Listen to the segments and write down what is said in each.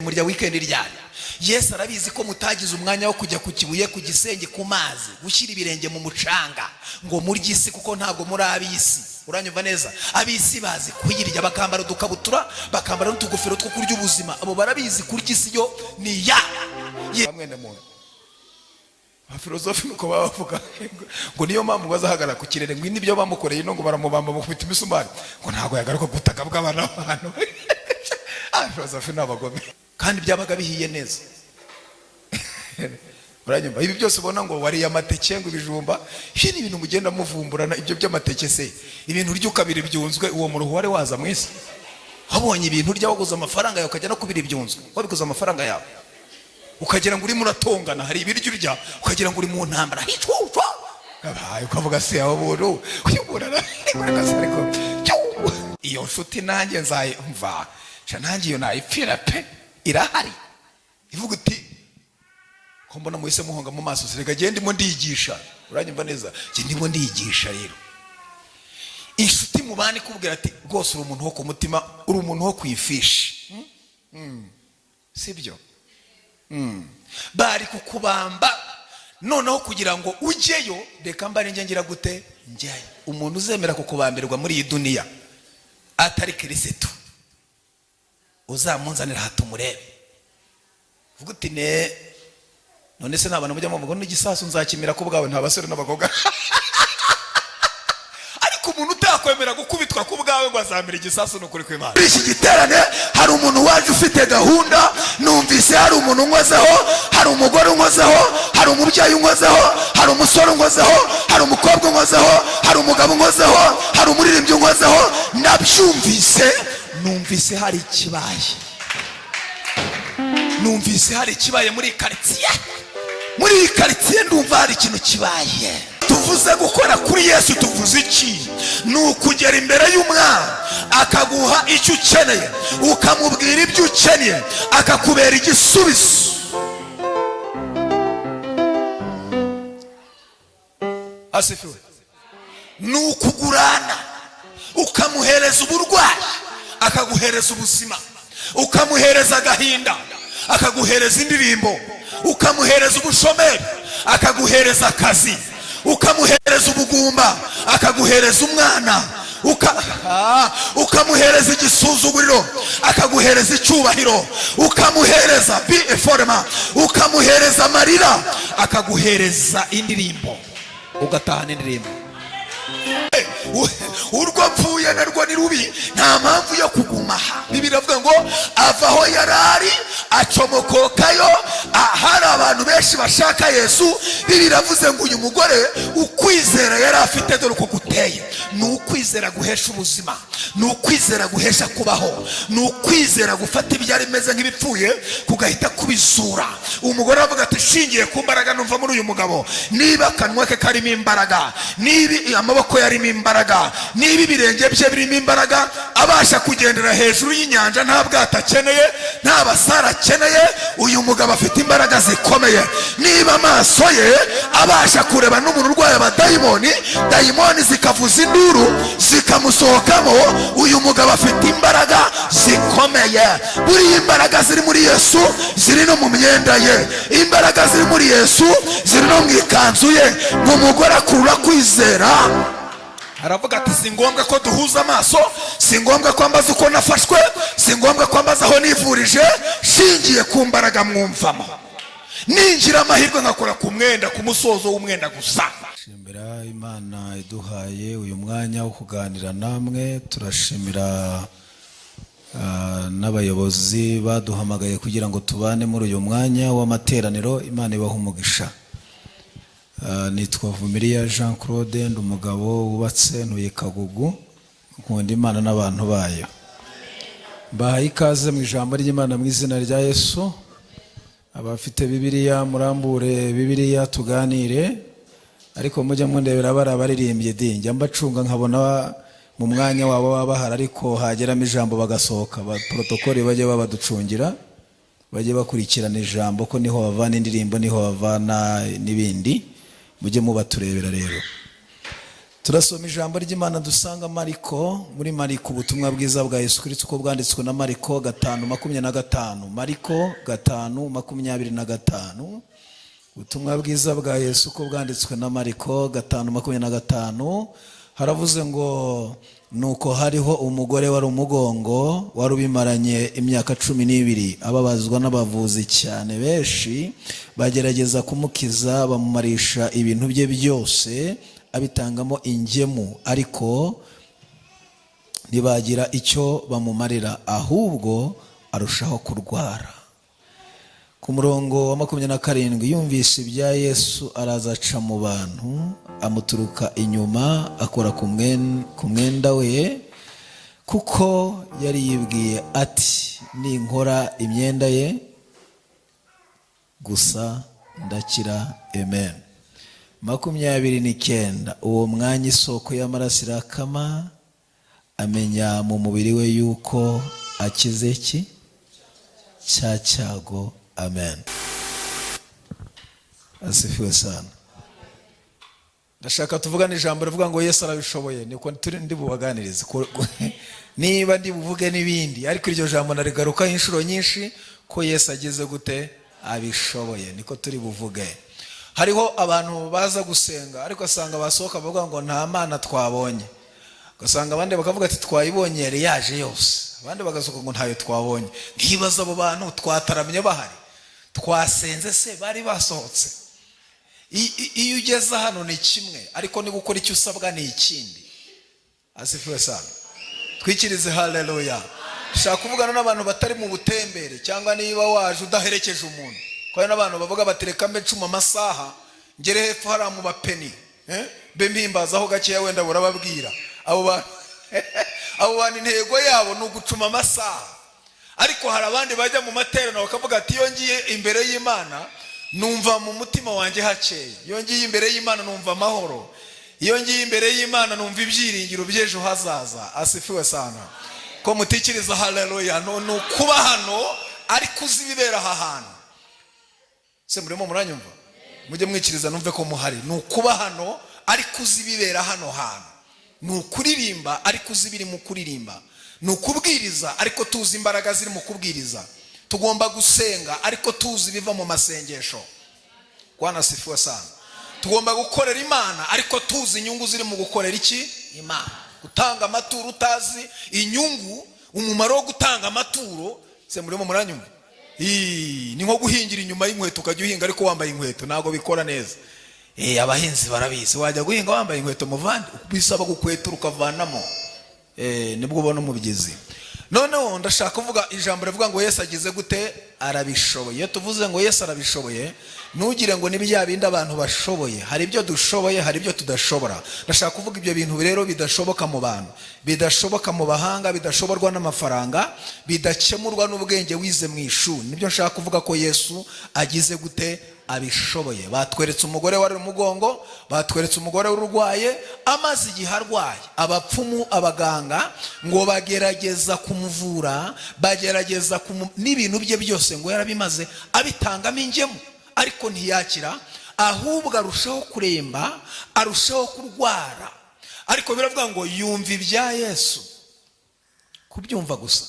Murya weekend ryari? Yesu arabizi ko mutagize umwanya wo kujya ku kibuye, ku gisenge, ku mazi, gushyira ibirenge mu mucanga ngo murye isi, kuko ntabwo muri ab'isi. Uranyumva neza? Ab'isi bazi kuyirya, bakambara udukabutura, bakambara n'utugofero two kurya ubuzima. Abo barabizi kurya isi, yo ni ya mwene muntu. Abafilozofi nuko baba bavuga ngo niyo mpamvu bazahagarara ku kirere, ngo nibyo bamukoreye no ngo baramubamba, bamukubita imisumari, ngo ntabwo yagaruka ku butaka bw'abana b'abantu. Abafilozofi ni abagome, kandi byabaga bihiye neza. Uranyumva? Ibi byose ubona ngo wariye amateke, ngo ibijumba, ibyo ni ibintu mugenda muvumburana. Ibyo by'amateke se, ibintu urya ukabira ibyunzwe, uwo muruho wari waza mu isi? Wabonye ibintu urya waguze amafaranga yawe, ukajya no kubira ibyunzwe wabiguze amafaranga yawe, ukagira ngo urimo uratongana. Hari ibiryo urya ukagira ngo uri mu ntambara, ukavuga se aho buntu uyu muntu ariko iyo nshuti nanjye nzayumva, nanjye iyo nayipfira pe. Irahari ivuga uti ko mbona muhise muhonga mu maso? Reka genda, ndimo ndigisha. Uranyumva neza? Njye ndimo ndigisha. Rero inshuti mubane ikubwira ati rwose uri umuntu wo ku mutima, uri umuntu wo ku ifishi, sibyo? Bari kukubamba noneho kugira ngo ujyeyo. Reka mbare njye ngira gute njyayo. Umuntu uzemera kukubambirwa muri iyi duniya atari Kirisitu, uzamunzanira aha tumurebe. Vuga uti ne none se nta bantu mujya muvuga n'igisasu nzakimira ku bwawe? Nta basore n'abakobwa, ariko umuntu utakwemera gukubitwa ku bwawe ngo azamira igisasu, ni ukuri kw'Imana. Muri iki giterane hari umuntu waje ufite gahunda. Numvise hari umuntu unkozeho, hari umugore unkozeho, hari umubyeyi unkozeho, hari umusore unkozeho, hari umukobwa unkozeho, hari umugabo unkozeho, hari umuririmbyi unkozeho. Ndabyumvise, numvise hari ikibaye, Numvise hari ikibaye muri iyi karitsiye. Muri iyi karitsiye ndumva hari ikintu kibaye. Tuvuze gukora kuri Yesu, tuvuze iki? Ni ukugera imbere y'umwami, akaguha icyo ukeneye, ukamubwira ibyo ukeneye, akakubera igisubizo. Asifiwe. Ni ukugurana, ukamuhereza uburwayi, akaguhereza ubuzima, ukamuhereza agahinda, akaguhereza indirimbo, ukamuhereza ubushomeri, akaguhereza akazi, ukamuhereza ubugumba, akaguhereza umwana, ukamuhereza igisuzuguriro, akaguhereza icyubahiro, ukamuhereza bi eforema, ukamuhereza amarira, akaguhereza indirimbo, Ugatahana indirimbo. Urwo mpfuye narwo ni rubi, nta mpamvu yo kuguma aha. Bibiliya iravuga ngo ava aho yari ari acomokokayo. Hari abantu benshi bashaka Yesu. Bibiliya iravuze ngo uyu mugore ukwizera yari afite, dore uko guteye: ni ukwizera guhesha ubuzima, ni ukwizera guhesha kubaho, ni ukwizera gufata ibyari bimeze nk'ibipfuye kugahita kubizura. Umugore aravuga ati shingiye ku mbaraga numva muri uyu mugabo, niba akanwa ke karimo imbaraga, niba amaboko ye arimo imbaraga, niba ibirenge bye birimo imbaraga, abasha kugendera hejuru y'inyanja nta bwato akeneye, nta basare akeneye, uyu mugabo afite imbaraga zikomeye. Niba amaso ye abasha kureba n'umuntu urwaye abadayimoni, dayimoni zikavuza induru zikamusohokamo, uyu mugabo afite imbaraga zikomeye. Buriya imbaraga ziri muri Yesu ziri no mu myenda ye, imbaraga ziri muri Yesu ziri no mu ikanzu ye. Ngo umugore akurura kwizera, Aravuga ati si ngombwa ko duhuza amaso, si ngombwa ko ambaza uko nafashwe, si ngombwa ko ambaza aho nivurije, shingiye ku mbaraga mwumvamo, ningira amahirwe nkakora ku mwenda, ku musozo w'umwenda gusa. Shimira Imana iduhaye uyu mwanya wo kuganira namwe. Turashimira n'abayobozi baduhamagaye kugira ngo tubane muri uyu mwanya w'amateraniro. Imana ibaha umugisha. Nitwa Vumiriya Jean Claude, ndi umugabo wubatse, ntuye Kagugu, nkunda Imana n'abantu bayo. Mbahaye ikaze mu ijambo ry'Imana mu izina rya Yesu. Abafite Bibiliya murambure Bibiliya tuganire, ariko mujya mundebera bari abaririmbye di, njya mbacunga nkabona mu mwanya wabo baba bahari, ariko hageramo ijambo bagasohoka. Ba protokoli bajye babaducungira, bajye bakurikirana ijambo, ko niho bavana indirimbo, niho bavana n'ibindi, mujye mubaturebera. Rero Turasoma ijambo ry'Imana dusanga Mariko, muri Mariko, ubutumwa bwiza bwa Yesu Kristo uko bwanditswe na Mariko 5:25. Mariko 5:25. Ubutumwa bwiza bwa Yesu uko bwanditswe na Mariko 5:25, haravuze ngo: "Nuko hariho umugore wari umugongo, wari ubimaranye imyaka 12, ababazwa n'abavuzi cyane benshi, bagerageza kumukiza, bamumarisha ibintu bye byose abitangamo ingemu, ariko ntibagira icyo bamumarira, ahubwo arushaho kurwara." Ku murongo wa 27: "Yumvise ibya Yesu, araza aca mu bantu, amuturuka inyuma, akora ku mwenda we, kuko yari yibwiye ati: 'Ninkora imyenda ye gusa ndakira.'" Amen. 29: "Uwo mwanya isoko y'amaraso irakama, amenya mu mubiri we yuko akize ki cya cyago." Amen. Asifiwe sana. Ndashaka tuvugane ijambo rivuga ngo "Yesu arabishoboye". Niko turi ndi bubaganirize. Niba ndi buvuge n'ibindi, ariko iryo jambo narigarukaho inshuro nyinshi, ko Yesu ageze gute? Abishoboye. Niko turi buvuge. Hariho abantu baza gusenga, ariko asanga basohoka bavuga ngo "Nta Mana twabonye." Ugasanga abandi bakavuga ati "Twayibonye, yari yaje yose." Abandi bagasohoka ngo "Ntayo twabonye." Nkibaza, abo bantu twataramye bahari, twasenze se bari basohotse? Iyo ugeze hano ni kimwe, ariko niba ukora icyo usabwa ni ikindi. Asifiwe sana. Twikirize haleluya. Dushaka kuvugana n'abantu batari mu butembere, cyangwa niba waje udaherekeje umuntu, kuko hari n'abantu bavuga bati: "Reka mbe ncuma amasaha, ngere hepfo hariya mu bapeni, mbe mpimbazaho gakeya, wenda burababwira." Abo bantu intego yabo ni ugucuma amasaha. Ariko hari abandi bajya mu materaniro bakavuga ati: "Iyo ngiye imbere y'Imana numva mu mutima wanjye hakeye, iyo ngiye imbere y'Imana numva amahoro, iyo ngiye imbere y'Imana numva ibyiringiro by'ejo hazaza." Asifiwe sana. Ko mutikiriza haleluya? Ni ukuba hano ariko uzi ibibera aha hantu. Se murimo muranyumva? Mujye mwikiriza numve ko muhari. Ni ukuba hano ariko uzi ibibera hano hantu, ni ukuririmba ariko uzi ibiri mu kuririmba, ni ukubwiriza ariko tuzi imbaraga ziri mu kubwiriza. Tugomba gusenga ariko tuzi ibiva mu masengesho. Bwana asifiwe sana. Tugomba gukorera Imana ariko tuzi inyungu ziri mu gukorera iki? Imana. Gutanga amaturo utazi inyungu, umumaro wo gutanga amaturo, se murimo muranyumva? Ni nko guhingira inyuma y'inkweto, ukajya uhinga ariko wambaye inkweto, ntabwo bikora neza. Abahinzi barabizi. Wajya guhinga wambaye inkweto, muvandi? Bisaba gukwetura ukavanamo, nibwo ubona umubyizi. Noneho ndashaka kuvuga ijambo rivuga ngo "Yesu agize gute? Arabishoboye." Iyo tuvuze ngo "Yesu arabishoboye", ntugire ngo ni bya bindi abantu bashoboye. Hari ibyo dushoboye, hari ibyo tudashobora. Ndashaka kuvuga ibyo bintu rero bidashoboka mu bantu, bidashoboka mu bahanga, bidashoborwa n'amafaranga, bidakemurwa n'ubwenge wize mu ishuri. Nibyo nshaka kuvuga, ko Yesu agize gute? Abishoboye. Batweretse umugore wari umugongo, batweretse umugore urwaye, amaze igihe arwaye. Abapfumu, abaganga ngo bagerageza kumuvura, bagerageza n'ibintu bye byose ngo yarabimaze abitangamo ingemu, ariko ntiyakira, ahubwo arushaho kuremba, arushaho kurwara. Ariko biravuga ngo yumva ibya Yesu. Kubyumva gusa,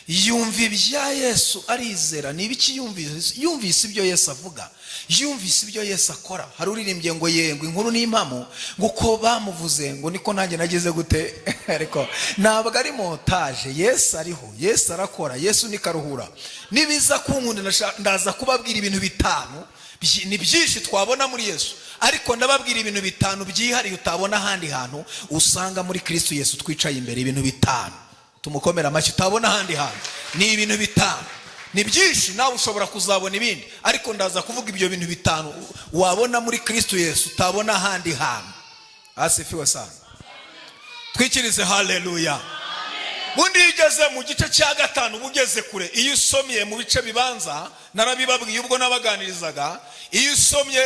yumva ibya Yesu, arizera. Ni ibiki yumvise? Yumvise ibyo Yesu avuga, yumvise ibyo Yesu akora. Hari uririmbye ngo: "Yengo inkuru n'impamo, ngo uko bamuvuze ngo niko nanjye nagize gute." Ariko ntabwo ari montage. Yesu ariho, Yesu arakora, Yesu ni karuhura. Nibiza kunkunda, ndaza kubabwira ibintu bitanu. Ni byinshi twabona muri Yesu, ariko ndababwira ibintu bitanu byihariye utabona ahandi hantu, usanga muri Kristo Yesu twicaye imbere. Ibintu bitanu, tumukomera amashyi, utabona ahandi hantu. Ni ibintu bitanu, ni byinshi, nawe ushobora kuzabona ibindi, ariko ndaza kuvuga ibyo bintu bitanu wabona muri Kristo Yesu utabona ahandi hantu. Asifiwe sana. Twikirize haleluya. Bundi iyo ugeze mu gice cya gatanu uba ugeze kure. Iyo usomye mu bice bibanza, narabibabwiye ubwo nabaganirizaga, iyo usomye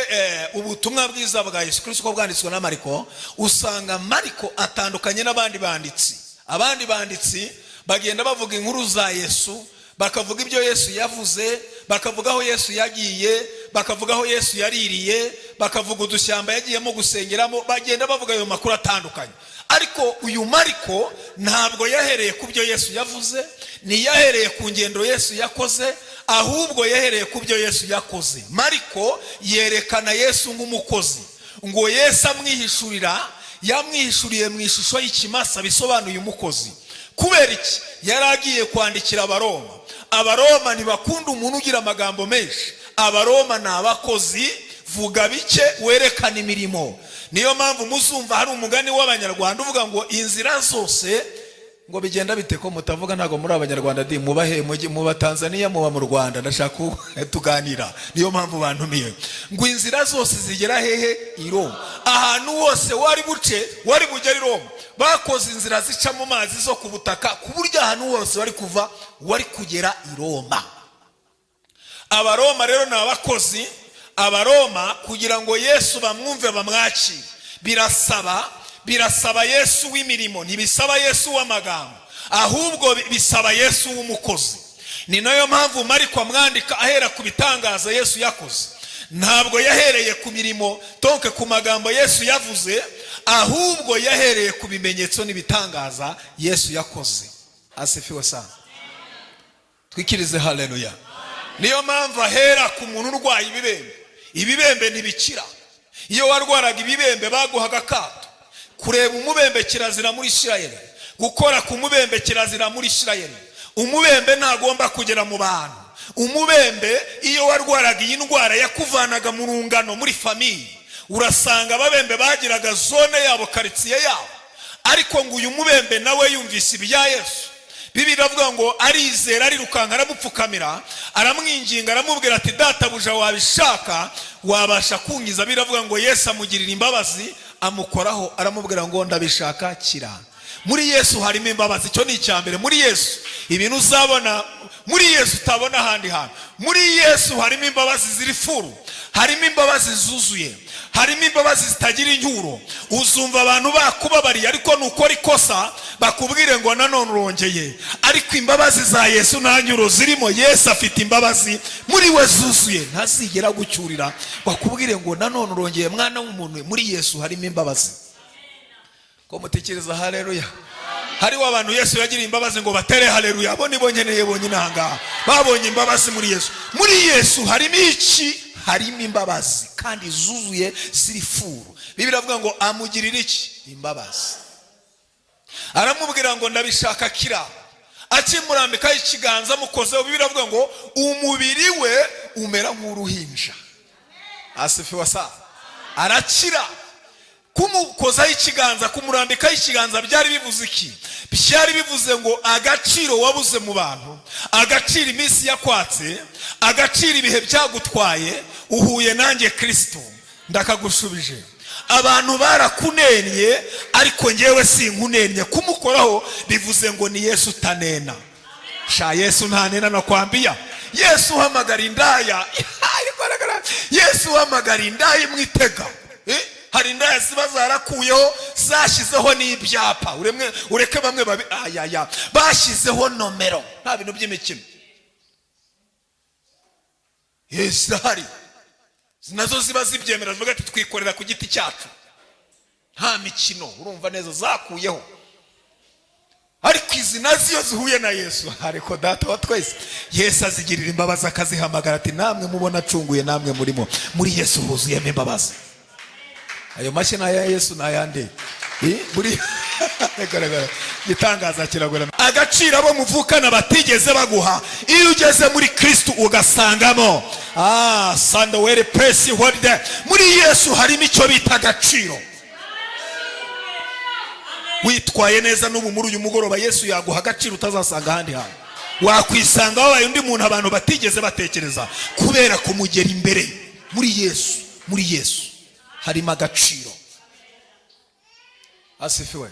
ubutumwa bwiza bwa Yesu Kristo uko bwanditswe na Mariko, usanga Mariko atandukanye n'abandi banditsi. Abandi banditsi bagenda bavuga inkuru za Yesu, bakavuga ibyo Yesu yavuze, bakavuga aho Yesu yagiye, bakavuga aho Yesu yaririye, bakavuga aho Yesu yasengereye, bakavuga aho Yesu yigishije. Bakavuga udushyamba yagiyemo gusengeramo. Bagenda bavuga ayo makuru atandukanye, ariko uyu Mariko ntabwo yahereye ku byo Yesu yavuze, ntiyahereye ku ngendo Yesu yakoze, ahubwo yahereye ku byo Yesu yakoze. Mariko yerekana Yesu nk'umukozi. Ngo Yesu amwihishurira, yamwihishuriye mu ishusho y'ikimasa, bisobanuye umukozi. Kubera iki? Yari agiye kwandikira Abaroma. Abaroma ntibakunda umuntu ugira amagambo menshi. Abaroma ni abakozi, vuga bike werekana imirimo. Niyo mpamvu muzumva hari umugani w'Abanyarwanda uvuga ngo inzira zose, ngo bigenda bite? Ko mutavuga? Ntabwo muri Abanyarwanda di? Muba he? Muba Tanzania, muba mu Rwanda? Ndashaka ko tuganira, niyo mpamvu bantumiye. Ngo inzira zose zigera hehe? I Roma. Ahantu hose wari buce, wari bugere i Roma. Bakoze inzira zica mu mazi, zo ku butaka, ku buryo ahantu hose wari kuva wari kugera i Roma. Abaroma rero ni abakozi. Abaroma kugira ngo Yesu bamwumve, bamwakire, birasaba Yesu w'imirimo. Ntibisaba Yesu w'amagambo, ahubwo bisaba Yesu w'umukozi. Ni nayo mpamvu Mariko amwandika ahera ku bitangaza Yesu yakoze. Ntabwo yahereye ku mirimo, donc ku magambo Yesu yavuze, ahubwo yahereye ku bimenyetso n'ibitangaza Yesu yakoze. Asifiwe sana. Twikirize haleluya. Niyo mpamvu ahera ku muntu urwaye ibibembe. Ibibembe ntibikira. Iyo warwaraga ibibembe baguhaga akato. Kureba umubembe kirazira muri Isirayeli, gukora ku mubembe kirazira muri Isirayeli. Umubembe ntagomba kugera mu bantu. Umubembe, iyo warwaraga iyi ndwara, yakuvanaga mu rungano, muri famille. Urasanga ababembe bagiraga zone yabo, karitsiye yabo. Ariko ngo uyu mubembe nawe yumvise ibya Yesu. Bibiliya iravuga ngo arizera, arirukanka, aramupfukamira, aramwinginga, aramubwira ati: "Databuja, wabishaka wabasha kunkiza." Biravuga ngo Yesu amugirira imbabazi, amukoraho, aramubwira ngo: "Ndabishaka, kira." Muri Yesu harimo imbabazi. Icyo ni icya mbere. Muri Yesu, ibintu uzabona muri Yesu utabona ahandi hantu, muri Yesu harimo imbabazi ziri full, harimo imbabazi zuzuye, harimo imbabazi zitagira incyuro. Uzumva abantu bakubabariye, ariko nukora ikosa bakubwire ngo: "Nanone urongeye." Ariko imbabazi za Yesu nta nyuro zirimo. Yesu afite imbabazi muri we zuzuye, ntazigera gucyurira bakubwire ngo: "Nanone urongeye, mwana w'umuntu." Muri Yesu harimo imbabazi. Ko mutekereza haleluya? Hariho abantu Yesu yagiriye imbabazi, ngo batere haleluya. Abo nibo nkeneye bonyine ahangaha, babonye imbabazi muri Yesu. Muri Yesu harimo iki? Harimo imbabazi kandi zuzuye, ziri full. Bibiliya iravuga ngo amugirira iki? Imbabazi. Aramubwira ngo: "Ndabishaka, kira." Akimurambikaho ikiganza, amukozeho, Bibiliya iravuga ngo umubiri we umera nk'uruhinja. Asifiwe sana. Arakira. Kumukozaho ikiganza, kumurambikaho ikiganza, byari bivuze iki? Byari bivuze ngo agaciro wabuze mu bantu, agaciro iminsi yakwatse, agaciro ibihe byagutwaye, uhuye nanjye Kirisito, ndakagushubije. Abantu barakunennye, ariko ngewe sinkunennye. Kumukoraho bivuze ngo ni Yesu utanena. Sha, Yesu ntanena, nakwambia. Yesu uhamagara indaya, Yesu uhamagara indaya imwitega. Hari indaya ziba zarakuyeho, zashyizeho n'ibyapa. Uremwe ureke bamwe babi ayaya, bashyizeho nomero, nta bintu by'imikino. Zirahari nazo ziba zibyemera, zivuga ati: "Twikorera ku giti cyacu, nta mikino." Urumva neza, zakuyeho. Ariko izi nazo iyo zihuye na Yesu, ariko Data wa twese, Yesu azigirira imbabazi, akazihamagara ati: "Namwe mubona acunguye, namwe murimo." Muri Yesu huzuyemo imbabazi. Ayo mashyi ni aya Yesu, ni ayande? Buri garagara igitangaza kiragora. Agaciro abo muvukana batigeze baguha, iyo ugeze muri Kristu ugasangamo sandowere puresi horide. Muri Yesu harimo icyo bita agaciro. Witwaye neza n'ubu muri uyu mugoroba, Yesu yaguha agaciro utazasanga ahandi hantu. Wakwisanga wabaye undi muntu abantu batigeze batekereza kubera kumugera imbere. Muri Yesu, muri Yesu harimo agaciro. Asifiwe.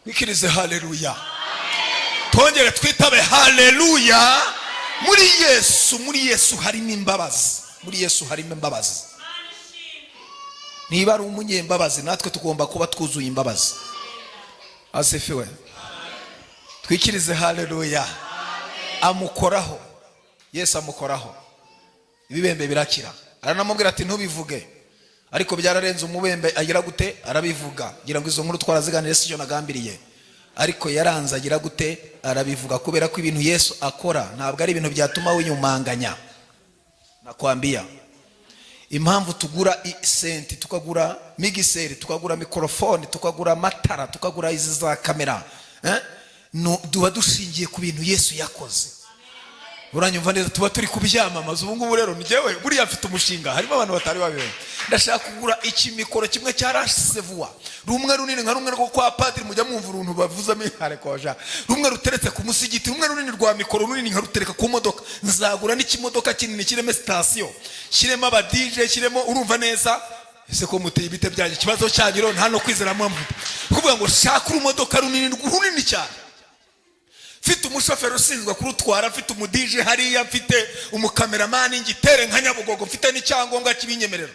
Twikirize haleluya, twongere twitabe haleluya. Muri Yesu, muri Yesu harimo imbabazi. Muri Yesu harimo imbabazi. Niba ari umunyembabazi, natwe tugomba kuba twuzuye imbabazi. Asifiwe. Twikirize haleluya. Amukoraho, Yesu amukoraho, ibibembe birakira. Aranamubwira ati: "Ntubivuge." Ariko byararenze, umubembe agira gute? Arabivuga. Ngira ngo izo nkuru twaraziganiriye, si cyo nagambiriye. Ariko yaranze, agira gute? Arabivuga, kubera ko ibintu Yesu akora ntabwo ari ibintu byatuma winyumanganya. Nakwambia, impamvu tugura synthé, tukagura mixeur, tukagura mikorofone, tukagura amatara, tukagura izi za kamera, eh? No, tuba dushingiye ku bintu Yesu yakoze. Uranyumva neza? Tuba turi kubyamamaza. Ubu ngubu rero njyewe buriya mfite umushinga, harimo abantu batari babibonye. Ndashaka kugura ikimikoro kimwe cya rasevuwa, rumwe runini nka rumwe rwo kwa padiri mujya mwumva uruntu bavuzamo iharekoja, rumwe ruteretse ku musigiti, rumwe runini rwa mikoro runini nkarutereka ku modoka. Nzagura n'ikimodoka kinini kirimo sitasiyo, kirimo aba DJ, kirimo, urumva neza? Ese ko muteye ibite byanyu? Ikibazo cyanyu rero nta no kwizera mwamufite. Kuvuga ngo shaka urumodoka runini, runini cyane, mfite umushoferi ushinzwe kurutwara, mfite umu DJ hariya, mfite umukameramani, ngitere nka Nyabugogo, mfite n'icyangombwa kibinyemerera.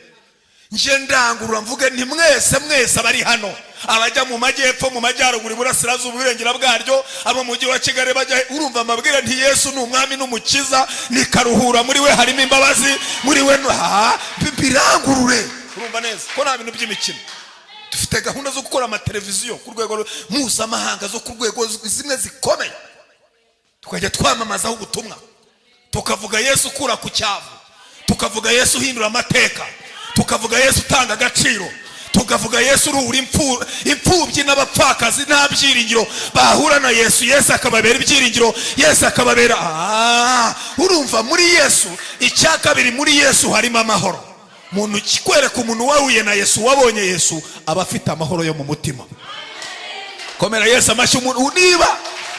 Nje ndangurura mvuge nti: "Mwese mwese abari hano, abajya mu majyepfo, mu majyaruguru, iburasirazuba, uburengera bwaryo, abo mu mujyi wa Kigali bajya, urumva amabwire nti Yesu ni umwami n'umukiza, ni karuhura, muri we harimo imbabazi, muri we ha birangurure." Urumva neza ko nta bintu by'imikino. Dufite gahunda zo gukora amateleviziyo ku rwego mpuzamahanga, zo ku rwego zimwe zikomeye, tukajya twamamazaho ubutumwa, tukavuga Yesu ukura ku cyavu, tukavuga Yesu uhindura amateka, tukavuga Yesu utanga agaciro, tukavuga Yesu uruhura imfubyi n'abapfakazi nta byiringiro, bahura na Yesu, Yesu akababera ibyiringiro, Yesu akababera. Urumva, muri Yesu, icya kabiri, muri Yesu harimo amahoro. Umuntu kikwereka umuntu wahuye na Yesu, wabonye Yesu, aba afite amahoro yo mu mutima. Komera Yesu amashyi. Umuntu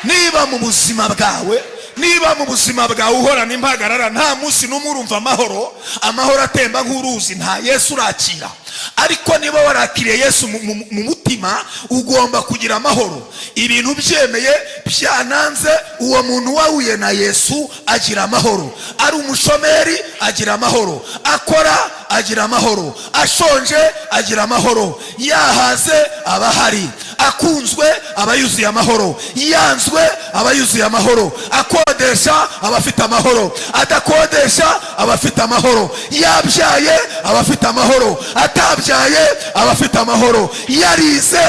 niba mu buzima bwawe, niba mu buzima bwawe uhorana impagarara, nta munsi n'umwe urumva amahoro, amahoro atemba nk'uruzi, nta Yesu urakira. Ariko niba warakiriye Yesu mu mutima, ugomba kugira amahoro. Ibintu byemeye, byananze, uwo muntu wahuye na Yesu agira amahoro. Ari umushomeri agira amahoro, akora agira amahoro, ashonje agira amahoro, yahaze aba ahari, akunzwe aba yuzuye amahoro, yanzwe aba yuzuye amahoro, akodesha aba afite amahoro, adakodesha aba afite amahoro, yabyaye aba afite amahoro, atabyaye aba afite amahoro, yarize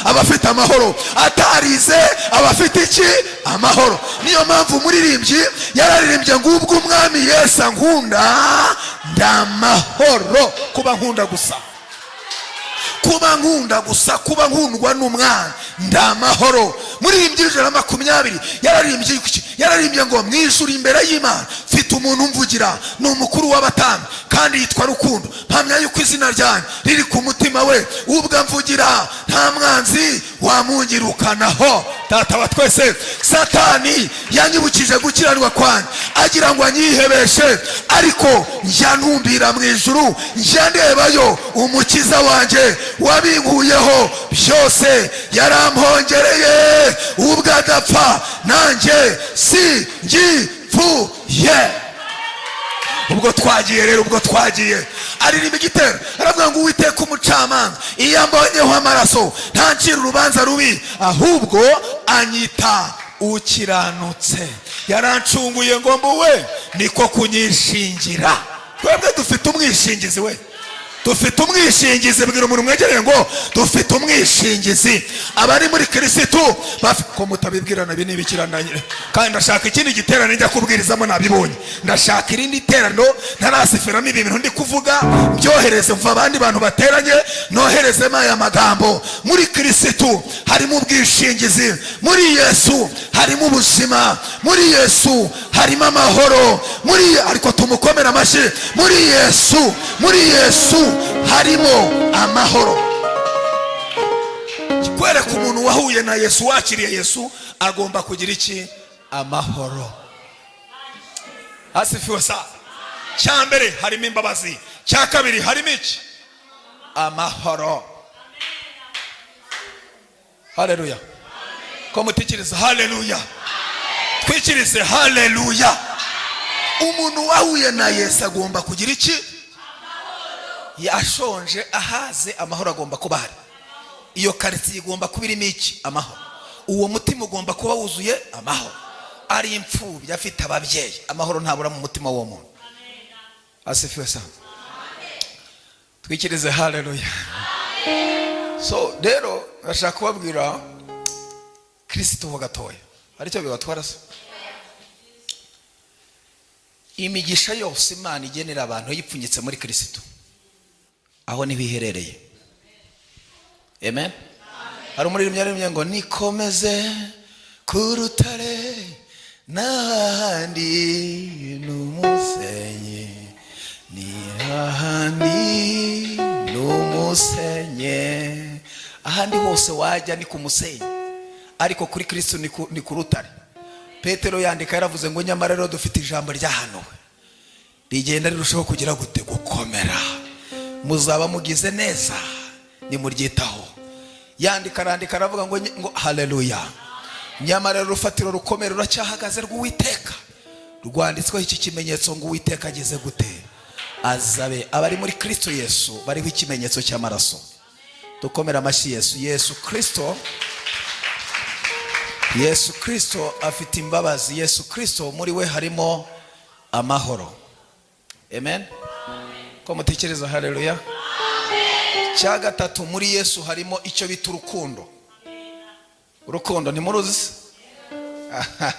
aba afite amahoro, atarize aba afite iki? Amahoro. Niyo mpamvu umuririmbyi yararirimbye ngo: "Ubwo umwami Yesu ankunda, ndamahoro." Kuba nkunda gusa, kuba nkunda gusa, kuba nkundwa n'umwana, ndamahoro. Muririmbyi 120 yararirimbye iki? Yararirimbye ngo: "Mu ijuru imbere y'Imana mfite umuntu umvugira, ni umukuru w'abatambyi kandi yitwa Rukundo. Mpamya yuko izina ryanjye riri ku mutima we. Ubwo amvugira, nta mwanzi wamungirukanaho." Data wa twese, Satani yanyibukije gukiranirwa kwanjye agira ngo anyihebeshe, ariko njya ntumbira mu ijuru, njya ndebayo umukiza wanjye wabinkuyeho byose, yarampongereye. Ubwo adapfa, nanjye si ngipfuye." Ubwo twagiye rero, ubwo twagiye, aririmba igitero aravuga ngo: "Uwiteka umucamanza iyo ambonyeho amaraso ntancira urubanza rubi, ahubwo anyita ukiranutse. Yarancunguye ngo mbuwe, niko kunyishingira." Twebwe dufite umwishingizi we, dufite umwishingizi. Bwira umuntu mwegereye ngo: "Dufite umwishingizi." Abari muri Kirisitu ko mutabibwirana, ibi ni ibikirandanye. Kandi ndashaka ikindi giterane njya kubwirizamo, nabibonye. Ndashaka irindi teraniro ntarasiferamo ibi bintu ndi kuvuga, byohereze mva abandi bantu bateranye, noherezemo aya magambo. Muri Kirisitu harimo ubwishingizi, muri Yesu harimo ubuzima, muri Yesu harimo amahoro, muri, ariko tumukomere amashyi, muri Yesu, muri Yesu harimo amahoro. Kwereka umuntu wahuye na Yesu, wakiriye Yesu, agomba kugira iki? Amahoro. Asifiwe sa. Cya mbere harimo imbabazi, cya kabiri harimo iki? Amahoro. Haleluya! Ko mutikiriza haleluya? Twikirize haleluya. Umuntu wahuye na Yesu agomba kugira iki? Yashonje, ahaze, amahoro agomba kuba ahari. Iyo karitsiye igomba kuba irimo iki? Amahoro. Uwo mutima ugomba kuba wuzuye amahoro. Ari imfubyi, afite ababyeyi, amahoro ntabura mu mutima w'uwo muntu. Asifiwe sana. Twikirize haleluya. So rero ndashaka kubabwira Kirisito ho gatoya. Hari icyo bibatwara se? Imigisha yose Imana igenera abantu yipfunyitse muri Kirisito, aho niho iherereye. Amen. Hari umuririmbyi yaririmbye ngo nikomeze ku rutare n'ahandi n'umusenyi, ni ahandi n'umusenyi. Ahandi hose wajya ni ku musenyi, ariko kuri Kristo ni ku rutare. Petero yandika yaravuze ngo nyamara rero dufite ijambo ryahanuwe rigenda rirushaho kugira gute? Gukomera. Muzaba mugize neza nimuryitaho. Yandika, arandika, aravuga ngo haleluya, nyamara rero urufatiro rukomeye ruracyahagaze rw'Uwiteka, rwanditsweho iki kimenyetso ngo Uwiteka ageze gute? Azabe. Abari muri Kristo Yesu bariho ikimenyetso cy'amaraso. Dukomere amashyi Yesu. Yesu Kristo, Yesu Kristo afite imbabazi. Yesu Kristo muri we harimo amahoro. Amen. Ko mutekereza haleluya? Cya gatatu, muri Yesu harimo icyo bita urukundo. Urukundo ntimuruzi?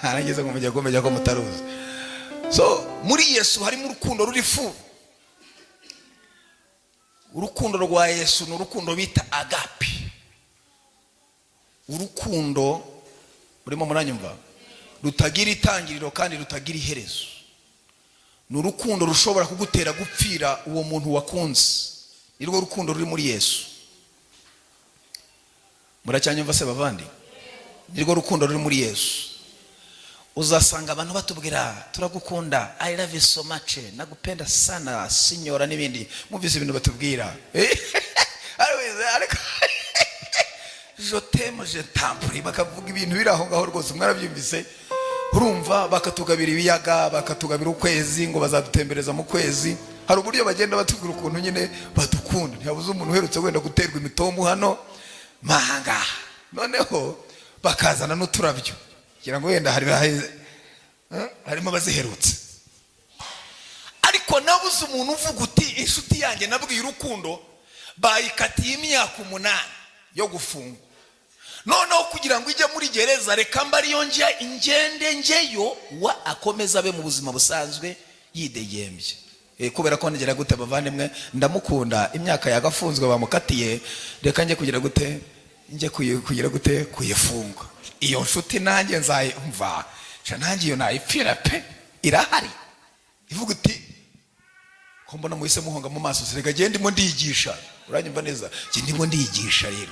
Nageze ngo mujye kumenya ko mutaruzi. So muri Yesu harimo urukundo ruri fu. Urukundo rwa Yesu ni urukundo bita agape. Urukundo, murimo muranyumva, rutagira itangiriro kandi rutagira iherezo. Ni urukundo rushobora kugutera gupfira uwo muntu wakunze. Ni rwo rukundo ruri muri Yesu. Muracyanyumva se bavandi? Ni rwo rukundo ruri muri Yesu. Uzasanga abantu batubwira turagukunda, I love you so much, nagupenda sana signora, n'ibindi. Mwumvise ibintu batubwira, ariko je t'aime, je t'en prie, bakavuga ibintu biri aho ngaho rwose. Mwarabyumvise? Urumva bakatugabira ibiyaga, bakatugabira ukwezi, ngo bazadutembereza mu kwezi. Hari uburyo bagenda batubwira ukuntu nyine badukunda. Ntihabuze umuntu uherutse wenda guterwa imitomu hano mahanga, noneho bakazana n'uturabyo, kugira ngo wenda hari harimo abaziherutse. Ariko nabuze umuntu uvuga uti inshuti yanjye nabwiye urukundo bayikatiye imyaka 8 yo gufungwa, noneho kugira ngo ijye muri gereza reka mba ariyo njye ngende njyeyo, wa akomeza abe mu buzima busanzwe yidegembye. Kubera ko nigera gute bavandimwe, ndamukunda, imyaka yagafunzwe bamukatiye, reka njye kugira gute, njye kugira gute, kuyifunga. Iyo nshuti nanjye nzayumva, nanjye iyo nayipfira pe. Irahari ivuga uti ko mbona muhise muhonga mu maso? Reka genda, ndimo ndigisha. Uranyumva neza? Njye ndimo ndigisha. Rero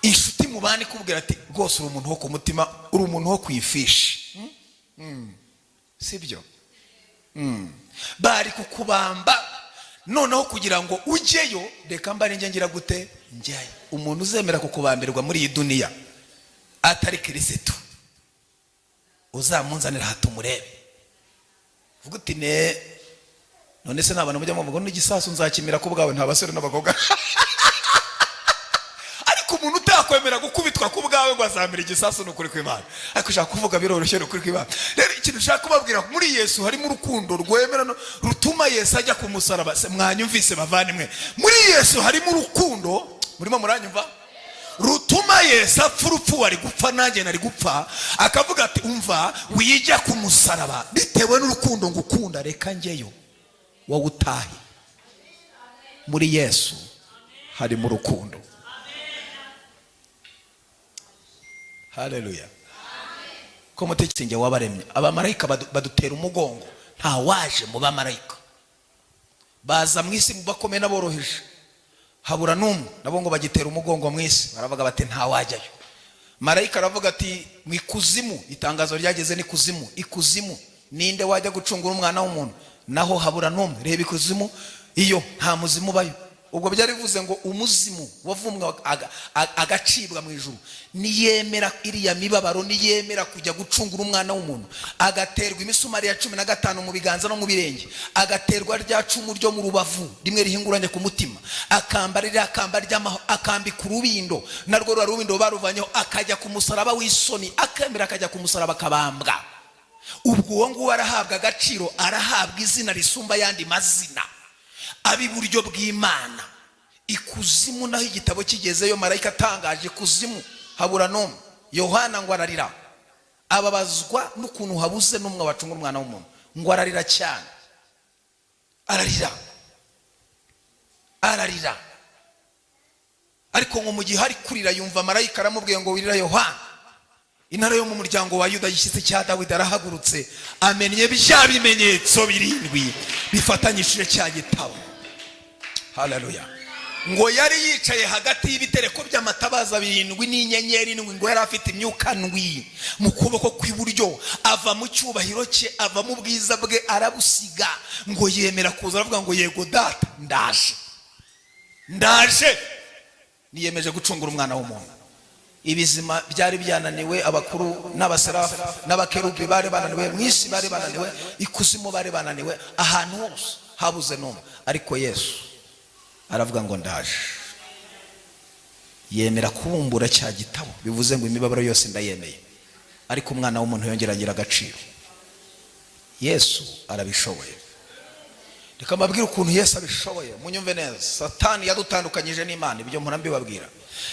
inshuti mubane ikubwira ati rwose uri umuntu wo ku mutima, uri umuntu wo ku ifishi, sibyo? Bari kukubamba, noneho kugira ngo ujyeyo reka mba njye ngira gute, njyayo. Umuntu uzemera kukubambirwa muri iyi duniya atari Kirisitu, uzamunzanira aha tumurebe. Vuga uti ne none se nta bantu mujya muvuga n'igisasu nzakimira ku bwawe? Nta basore n'abakobwa, ariko umuntu utakwemera gukubitwa ku bwawe ngo azamira igisasu, ni ukuri kw'Imana. Ariko ushaka kuvuga biroroshye, ni ukuri kw'Imana. Rero ikintu ushaka kubabwira, muri Yesu harimo urukundo rwemera rutuma Yesu ajya ku musaraba. Mwanyumvise bavandimwe? Muri Yesu harimo urukundo, murimo muranyumva, rutuma Yesu apfa urupfu wari gupfa, nanjye nari gupfa, akavuga ati umva, wijya ku musaraba, bitewe n'urukundo ngukunda reka njyeyo, wowe utahe. Muri Yesu harimo urukundo. Haleluya. Ko mutekinge wabaremye abamarayika badutera umugongo, nta waje mu bamarayika baza mu isi, mu bakomeye n'aboroheje habura n'umwe. Nabo ngo bagitera umugongo mu isi, baravuga bati nta wajyayo. Marayika aravuga ati mu ikuzimu, itangazo ryageze n'ikuzimu, ikuzimu ninde wajya gucungura umwana w'umuntu? Naho habura n'umwe. Reba ikuzimu, iyo nta muzimu ubayo. Ubwo byari bivuze ngo umuzimu wavumwe agacibwa mu ijuru, niyemera iriya mibabaro, niyemera kujya gucungura umwana w'umuntu, agaterwa imisumari ya 15 mu biganza no mu birenge, agaterwa rya cumu ryo mu rubavu rimwe rihinguranye ku mutima, akambara ririya kamba ry'amahwa, akambika urubindo, narwo rura rubindo baruvanyeho, akajya ku musaraba w'isoni, akemera akajya ku musaraba akabambwa. Ubwo uwo nguwo arahabwa agaciro, arahabwa izina risumba ayandi mazina, ab'iburyo bw'Imana. Ikuzimu naho igitabo kigezeyo, marayika atangaje, ikuzimu habura n'umwe. Yohana ngo ararira, ababazwa n'ukuntu habuze n'umwe wacunga umwana w'umuntu. Ngo ararira cyane, ararira, ararira. Ariko ngo mu gihe ari kurira, yumva marayika aramubwiye ngo: "Wirira Yohana, Intare yo mu muryango wa Yuda, gishyitsi cya Dawidi, arahagurutse, amennye bya bimenyetso birindwi bifatanyishije cya gitabo." Haleluya! Ngo yari yicaye hagati y'ibitereko by'amatabaza birindwi n'inyenyeri indwi. Ngo yari afite imyuka ndwi mu kuboko kw'iburyo. Ava mu cyubahiro cye, ava mu bwiza bwe, arabusiga, ngo yemera kuza, aravuga ngo: "Yego Data, ndaje, ndaje, niyemeje gucungura umwana w'umuntu." Ibizima byari byananiwe, abakuru n'abaserafu n'abakerubi bari bananiwe, mu isi bari bananiwe, ikuzimu bari bananiwe, ahantu hose habuze n'umwe. Ariko Yesu aravuga ngo: "Ndaje." Yemera kubumbura cya gitabo, bivuze ngo imibabaro yose ndayemeye, ariko umwana w'umuntu yongera agira agaciro. Yesu arabishoboye. Reka mbabwire ukuntu Yesu abishoboye, munyumve neza. Satani yadutandukanyije n'Imana, ibyo mpora mbibabwira.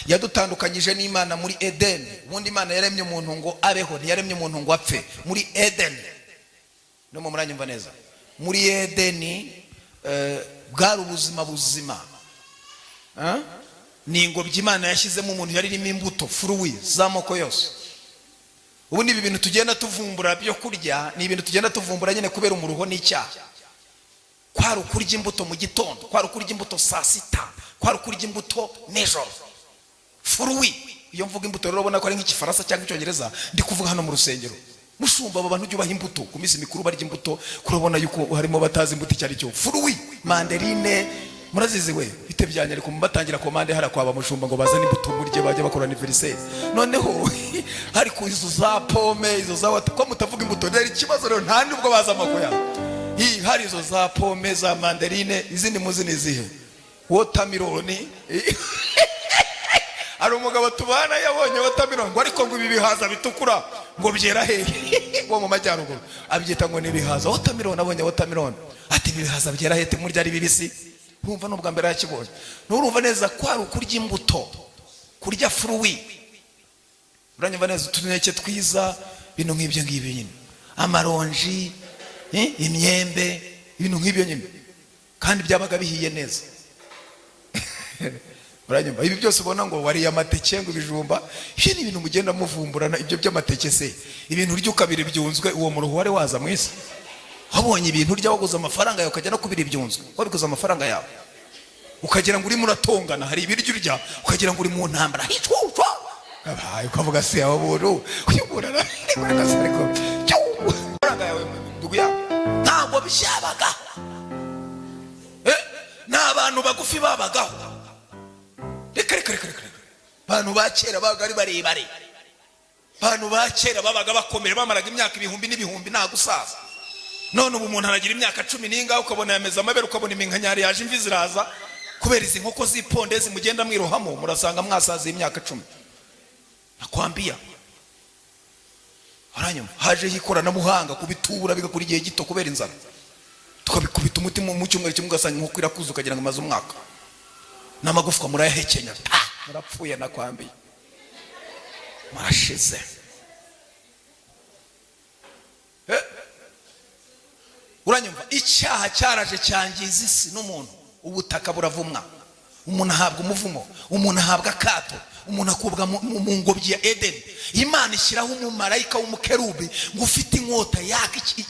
Yadutandukanyije n'Imana muri Edeni. Ubundi Imana yaremye umuntu ngo abeho, ntiyaremye umuntu ngo apfe. Muri Edeni, no mu muranyumva neza, muri Edeni bwari ubuzima buzima. Eh? Ni ingobyi Imana yashyizemo umuntu, yari irimo imbuto, fruits z'amoko yose. Ubundi ibi bintu tugenda tuvumbura byo kurya ni ibintu tugenda tuvumbura nyine kubera umuruho n'icyaha. Kwari ukurya imbuto mu gitondo, kwari ukurya imbuto saa sita, kwari ukurya imbuto nijoro, fruits. Iyo mvuga imbuto rero, ubona ko ari nk'igifaransa cyangwa icyongereza ndi kuvuga hano mu rusengero. Mushumba, abo bantu ujya ubaha imbuto ku minsi mikuru, barya imbuto, kurabona yuko harimo batazi imbuto icyo ari cyo. Fruits, mandarine murazizi we, bite byanyu? Ariko batangira komande hariya kwa bamushumba ngo bazane imbuto murye, bajya bakora anniversaire. Noneho ariko izo za pomme, izo za wata, ko mutavuga imbuto rero? Ikibazo rero, nta nubwo bazi amako yabo. Hari izo za pomme, za mandarine, izindi muzi ni izihe? Watermelon. Hari umugabo tubana yabonye watermelon ngo: "Ariko ngo ibi bihaza bitukura ngo byera hehe?" Wo mu majyaruguru abyita ngo ni ibihaza, watermelon. Abonye watermelon ati: "Ibi bihaza byera hehe? Murya ari bibisi?" Urumva n'ubwa mbere yakibonye. Nurumva neza ko hari ukurya imbuto, kurya fruits, uranyumva neza, utuneke twiza, ibintu nk'ibyo ngibyo nyine, amaronji, imyembe, ibintu nk'ibyo nyine, kandi byabaga bihiye neza. Uranyumva? Ibi byose ubona ngo wariye amateke, ngo ibijumba, ibyo ni ibintu mugenda muvumburana. Ibyo by'amateke se, ibintu urya ukabira ibyunzwe, uwo muruho wari waza mu isi? Wabonye ibintu urya waguze amafaranga yawe, ukajya no kubira ibyunzwe wabiguze amafaranga yawe, ukagira ngo urimo uratongana. Hari ibiryo urya ukagira ngo uri mu ntambara. Hicucwa abaye, ukavuga se abo buntu, uyu muntu ariko amafaranga yawe ndugu yawe. Ntabwo byabaga. Ni abantu bagufi babagaho? Reka, reka, reka, reka! Abantu ba kera babaga ari barebare. Abantu ba kera babaga bakomeye, bamaraga imyaka ibihumbi n'ibihumbi, nta gusaza. None ubu umuntu aragira imyaka 10 n'ingahe, ukabona yameze amabere, ukabona iminkanyari yaje, imvi ziraza kubera izi nkoko z'iponde zimugenda mwirohamo. Murasanga mwasaziye imyaka 10, nakwambia. Haranyuma hajeho ikoranabuhanga kubitubura bigakura igihe gito kubera inzara, tukabikubita umuti mu cyumweru kimwe, ugasanga inkoko irakuze ukagira ngo imaze umwaka, n'amagufwa murayahekenya. Murapfuye, nakwambiye, murashize. Uranyumva? Icyaha cyaraje cyangiza isi n'umuntu, ubutaka buravumwa, umuntu ahabwa umuvumo, umuntu ahabwa akato, umuntu akubwa mu ngobyi ya Edeni. Imana ishyiraho umumarayika w'umukerubi ngo ufite inkota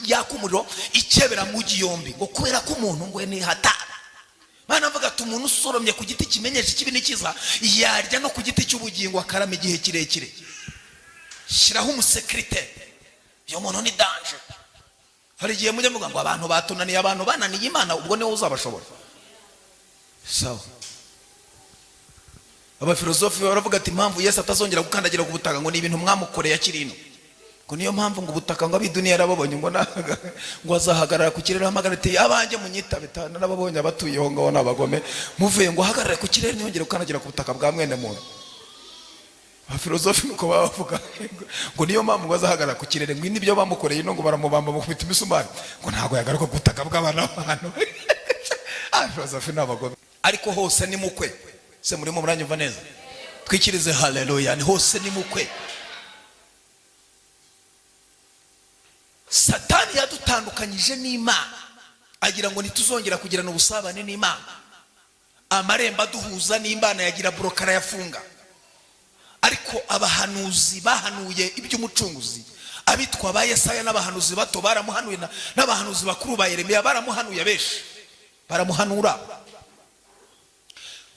yaka umuriro, ikebera mu yombi, ngo kubera ko umuntu ngo ni hatari. Bana bavuga ati: "Umuntu usoromye ku giti kimenyesha ikibi n'ikiza, yarya no ku giti cy'ubugingo akarama igihe kirekire." Shyiraho umusekirite, uyu muntu ni danger. Hari igihe mujya muvuga ngo abantu batunaniye, abantu bananiye Imana, ubwo niwe uzabashobora? Sawa. Abafilozofi baravuga ati: "Impamvu Yesu atazongera gukandagira ku butaka, ngo ni ibintu mwamukoreye akiri ino, ngo niyo mpamvu ngo ubutaka ngo ab'iduniya yarababonye, ngo azahagarara ku kirere ahamagara ati: 'Abanjye munyitabe, narababonye, abatuyeho ngaho ni abagome, muvuye.' Ngo ahagarare ku kirere, ntiyongere gukandagira ku butaka bwa mwene muntu." Abafilozofi nuko baba bavuga ngo niyo mpamvu ngo azahagarara ku kirere, ngo nibyo bamukoreye ino, ngo baramubamba, mukubita imisumari, ngo ntabwo yagaruka ku butaka bw'abana b'abantu. Abafilozofi ni abagome, ariko hose ni mukwe. Se murimo muranyumva neza? Twikirize haleluya. Ni hose ni mukwe. Satani yadutandukanyije n'Imana, agira ngo ntituzongera kugirana ubusabane n'Imana. Amarembo aduhuza n'Imana yagira buroka, arayafunga. Ariko abahanuzi bahanuye iby'umucunguzi, abitwa ba Yesaya n'abahanuzi bato baramuhanuye, n'abahanuzi bakuru ba Yeremiya baramuhanuye, benshi baramuhanura,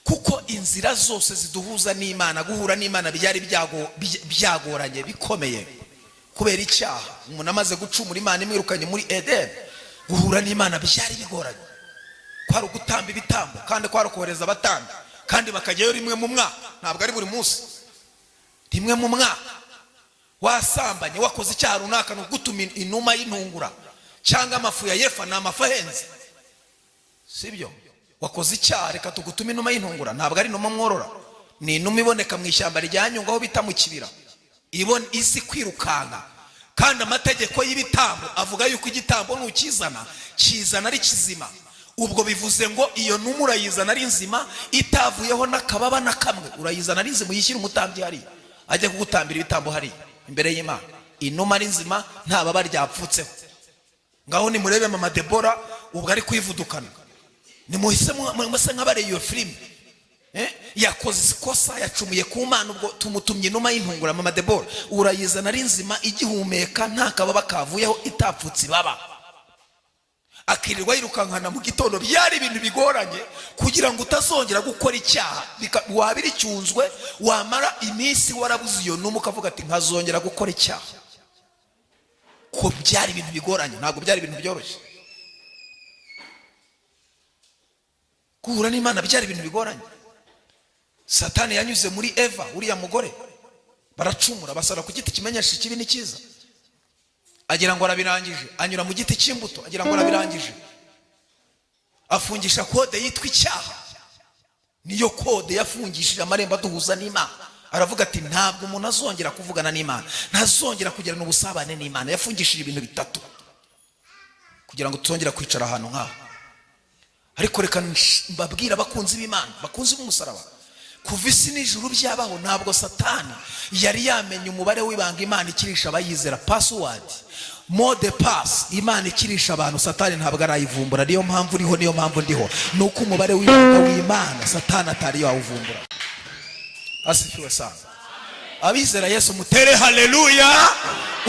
kuko inzira zose ziduhuza n'Imana, guhura n'Imana byari byagoranye bikomeye kubera icyaha. Umuntu amaze gucumura, Imana imwirukanye muri Edeni, guhura n'Imana byari bigoranye. Kwari ugutamba ibitambo, kandi kwari ukohereza abatambyi, kandi bakajyayo rimwe mu mwaka, ntabwo ari buri munsi, rimwe mu mwaka. Wasambanye, wakoze icyaha runaka, ni ugutuma inuma y'intungura cyangwa amafu ya yefa, ni amafu ahenze, sibyo? Wakoze icyaha, reka tugutume inuma y'intungura. Ntabwo ari inuma mworora, ni inuma iboneka mu ishyamba rya Nyungwe, aho bita mu kibira, ibona izi kwirukanka. Kandi amategeko y'ibitambo avuga yuko igitambo nukizana, kizana ari kizima. Ubwo bivuze ngo iyo numa urayizana ari nzima, itavuyeho n'akababa na kamwe. Urayizana ari nzima, uyishyira umutambyi hariya, ajya kugutambira ibitambo hariya imbere y'Imana. Inuma ari nzima, nta baba ryapfutseho. Ngaho nimurebe mama Debora ubwo ari kwivudukana, nimuhise muse nk'abareba iyo filime. Yakoze ikosa, yacumuye ku Mana, ubwo tumutumye inuma y'intungura. Mama Debora, urayizana ari nzima, igihumeka, nta kababa kavuyeho, itapfutse ibaba, akirirwa yirukankana mu gitondo. Byari ibintu bigoranye kugira ngo utazongera gukora icyaha. Wabira icyunzwe, wamara iminsi warabuze iyo numa, ukavuga ati nkazongera gukora icyaha. Ko byari ibintu bigoranye, ntabwo byari ibintu byoroshye guhura n'Imana, byari ibintu bigoranye. Satani yanyuze muri Eva, uriya mugore, baracumura, basara ku giti kimenyesha ikibi n'ikiza, agira ngo arabirangije. Anyura mu giti cy'imbuto, agira ngo arabirangije, afungisha kode yitwa icyaha. Niyo kode yafungishije amarembo aduhuza n'Imana. Aravuga ati ntabwo umuntu azongera kuvugana n'Imana, ntazongera kugirana ubusabane n'Imana. Yafungishije ibintu bitatu kugira ngo tuzongera kwicara ahantu nk'aha. Ariko reka mbabwire, abakunzi b'Imana, bakunzi b'umusaraba, kuva isi n'ijuru byabaho, ntabwo Satani yari yamenya umubare w'ibanga Imana ikirisha abayizera, password, mot de passe Imana ikirisha abantu. Satani ntabwo arayivumbura. Niyo mpamvu uriho, niyo mpamvu ndiho, ni uko umubare w'ibanga w'Imana Satani atari yawuvumbura. Asifiwe sana. Abizera Yesu mutere haleluya.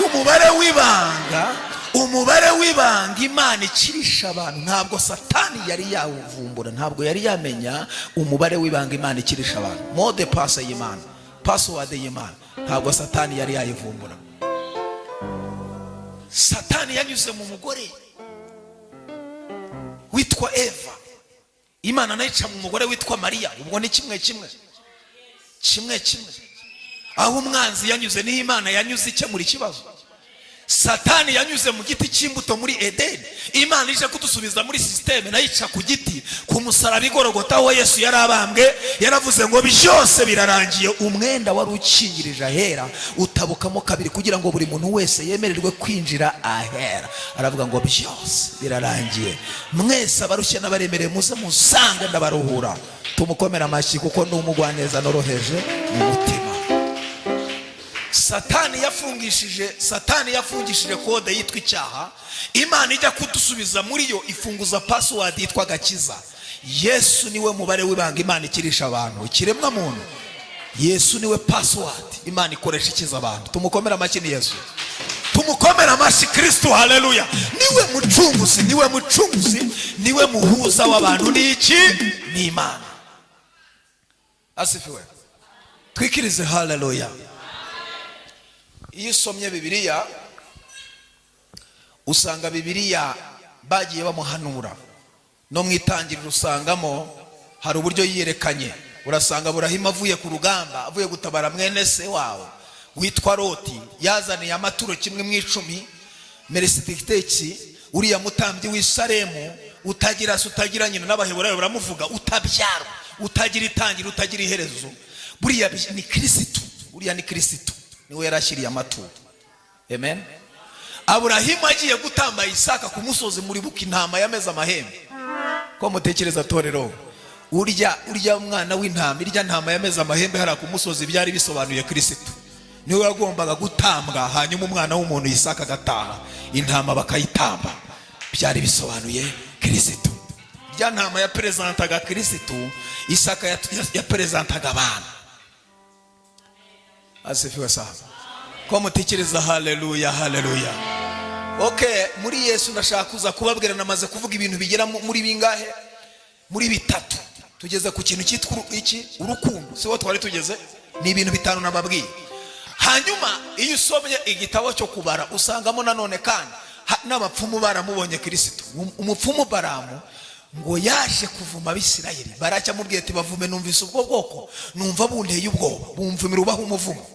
Umubare w'ibanga, umubare w'ibanga Imana ikirisha abantu, ntabwo Satani yari yawuvumbura. Ntabwo yari yamenya umubare w'ibanga Imana ikirisha abantu, mot de passe y'Imana, password y'Imana, ntabwo Satani yari yayivumbura. Satani yanyuze mu mugore witwa Eva, Imana nayo ica mu mugore witwa Mariya. Ubwo ni kimwe kimwe kimwe kimwe. Aho umwanzi yanyuze niho Imana yanyuze ikemura ikibazo. Satani yanyuze mu giti cy'imbuto muri Edeni, Imana ije kudusubiza muri système, nayo ica ku giti, ku musaraba igorogota, aho Yesu yari abambwe. Yaravuze ngo byose birarangiye. Umwenda wari ukingirije ahera utabukamo kabiri, kugira ngo buri muntu wese yemererwe kwinjira ahera. Aravuga ngo byose birarangiye, mwese abarushye n'abaremereye muze musange, ndabaruhura. Tumukomere amashyi, kuko ni umugwaneza, noroheje mu mutima. Satani yafungishije kode yitwa icyaha. Imana ijya kudusubiza muri yo, ifunguza password yitwa agakiza. Yesu niwe mubare w'ibanga Imana ikirisha abantu, ikiremwa muntu. Yesu niwe password Imana ikoresha ikiza abantu. Tumukomere amashyi, ni Yesu. Tumukomere amashyi Kristo, haleluya. Niwe mucunguzi, niwe mucunguzi, niwe muhuza w'abantu n'iki? N'Imana. Asifiwe. Twikirize haleluya. Iyo usomye Bibiliya, usanga Bibiliya bagiye bamuhanura. No mu itangiriro usangamo hari uburyo yiyerekanye. Urasanga Burahimu avuye ku rugamba, avuye gutabara mwene se wawe witwa Loti, yazaniye amaturo 1/10 Melikisedeki, uriya mutambyi w'Isalemu, utagira se, utagira nyina, n'Abaheburayo baramuvuga, utabyarwa, utagira itangiriro, utagira iherezo. Buriya ni Kirisitu. Uriya ni Kirisitu, niwe yari ashyiriye amaturo. Amen. Aburahimu agiye gutamba Isaka ku musozi, muribuka intama yameze amahembe? Ko mutekereza, torero? Urya mwana w'intama, irya ntama yameze amahembe hariya ku musozi, byari bisobanuye Kirisitu. Niwe wagombaga gutambwa, hanyuma umwana w'umuntu Isaka agataha, intama bakayitamba. Byari bisobanuye Kirisitu. Rya ntama yaperezantaga Kirisitu, Isaka yaperezantaga abantu. Asifiwe sana. Ko mutekereza? Haleluya, haleluya. Okay, muri Yesu ndashaka kuza kubabwira. Namaze kuvuga ibintu bigera muri bingahe? Muri bitatu. Tugeze ku kintu cyitwa iki? Urukundo. Si wo twari tugeze? Ni ibintu bitanu nababwiye. Hanyuma iyo usomye igitabo cyo Kubara, usangamo nanone kandi n'abapfumu baramubonye Kirisito. Umupfumu Baramu ngo yaje kuvuma Abisirayeli. Baracyamubwiye ati: "Bavume, numvise ubwo bwoko, numva bunteye ubwoba, bumvumira ubaho umuvumo."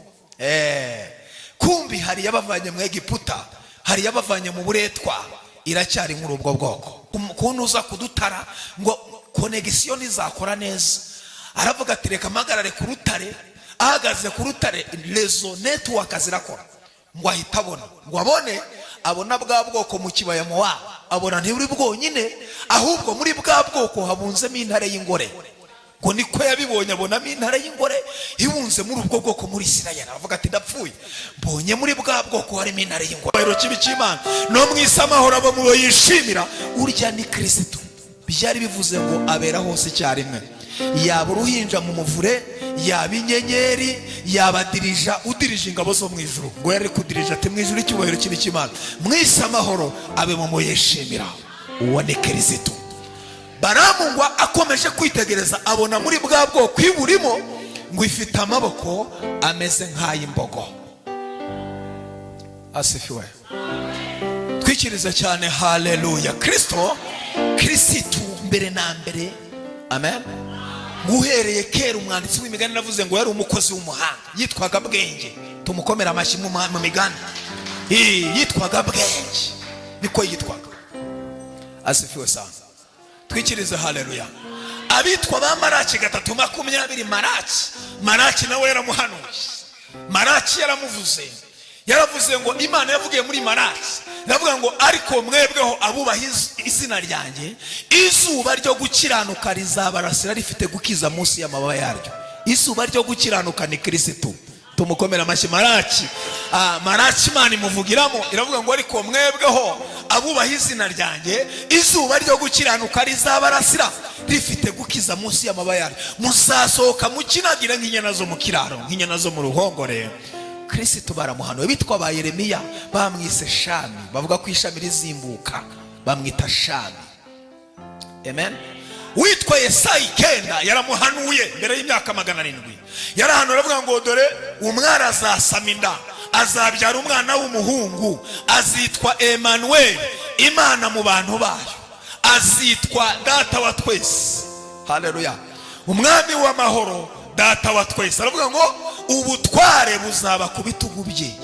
Kumbi hari yabavanye mu Egiputa, hari yabavanye mu buretwa, iracyari muri ubwo bwoko. Kuntu uza kudutara ngo connexion ntizakora neza, aravuga ati: "Reka mpagarare ku rutare." Ahagaze ku rutare, réseau, network zirakora. Ngo ahita abona, ngo abone, abona bwa bwoko mu kibaya Mowabu. Abona ntiburi bwonyine, ahubwo muri bwa bwoko habunzemo intare y'ingore. Ngo niko yabibonye, abonamo intare y'ingore ibunze muri ubwo bwoko, muri Isirayeli. Aravuga ati: "Ndapfuye, mbonye muri bwa bwoko harimo intare y'ingore." Kibi cy'Imana no mu isi amahoro abo mu bo yishimira. Urya ni Kirisitu. Byari bivuze ngo abera hose icyarimwe, yaba uruhinja mu muvure, yaba inyenyeri, yaba dirija udirije ingabo zo mu ijuru. Ngo yari kudirija ati: "Mu ijuru icyubahiro kibi cy'Imana, mu isi amahoro abe mu yishimira." Uwo ni Kirisitu. Baramu ngo akomeje kwitegereza, abona muri bwa bwoko iburimo, ngo ifite amaboko ameze nk'ay'imbogo. Asifiwe. Twikirize cyane. Haleluya. Kirisito, Kirisitu mbere na mbere. Amen. Guhereye kera, umwanditsi w'Imigani navuze ngo yari umukozi w'umuhanga, yitwaga Bwenge. Tumukomera amashyi. Mu Migani yitwaga Bwenge, niko yitwaga. Asifiwe sana. Twikirize. Haleluya. Abitwa ba Maraki 3:20, Maraki nawe yaramuhanuye. Maraki yaramuvuze, yaravuze ngo Imana yavugiye muri Maraki, iravuga ngo: "Ariko mwebweho abubaha izina ryanjye, izuba ryo gukiranuka rizabarasira rifite gukiza munsi y'amababa yaryo." Izuba ryo gukiranuka ni Kirisitu. Tumukomera amashyi. Maraki, Maraki Imana imuvugiramo, iravuga ngo: "Ariko mwebweho abubaha izina ryanjye, izuba ryo gukiranuka rizabarasira rifite gukiza munsi y'amababa yaryo, muzasohoka mukinagire nk'inyana zo mu kiraro, nk'inyana zo mu ruhongore." Kirisitu baramuhanuye. Bitwa ba Yeremiya bamwise Shami, bavuga ko ishami rizimbuka, bamwita Shami. Amen. Witwa Yesayi 9 yaramuhanuye mbere y'imyaka 700. Yarahanuye, aravuga ngo: "Dore umwana azasama inda, azabyara umwana w'umuhungu, azitwa Emanuweli, Imana mu bantu bayo, azitwa Data wa twese." Haleluya. Umwami w'amahoro, Data wa twese. Aravuga ngo ubutware buzaba ku bitugu bye.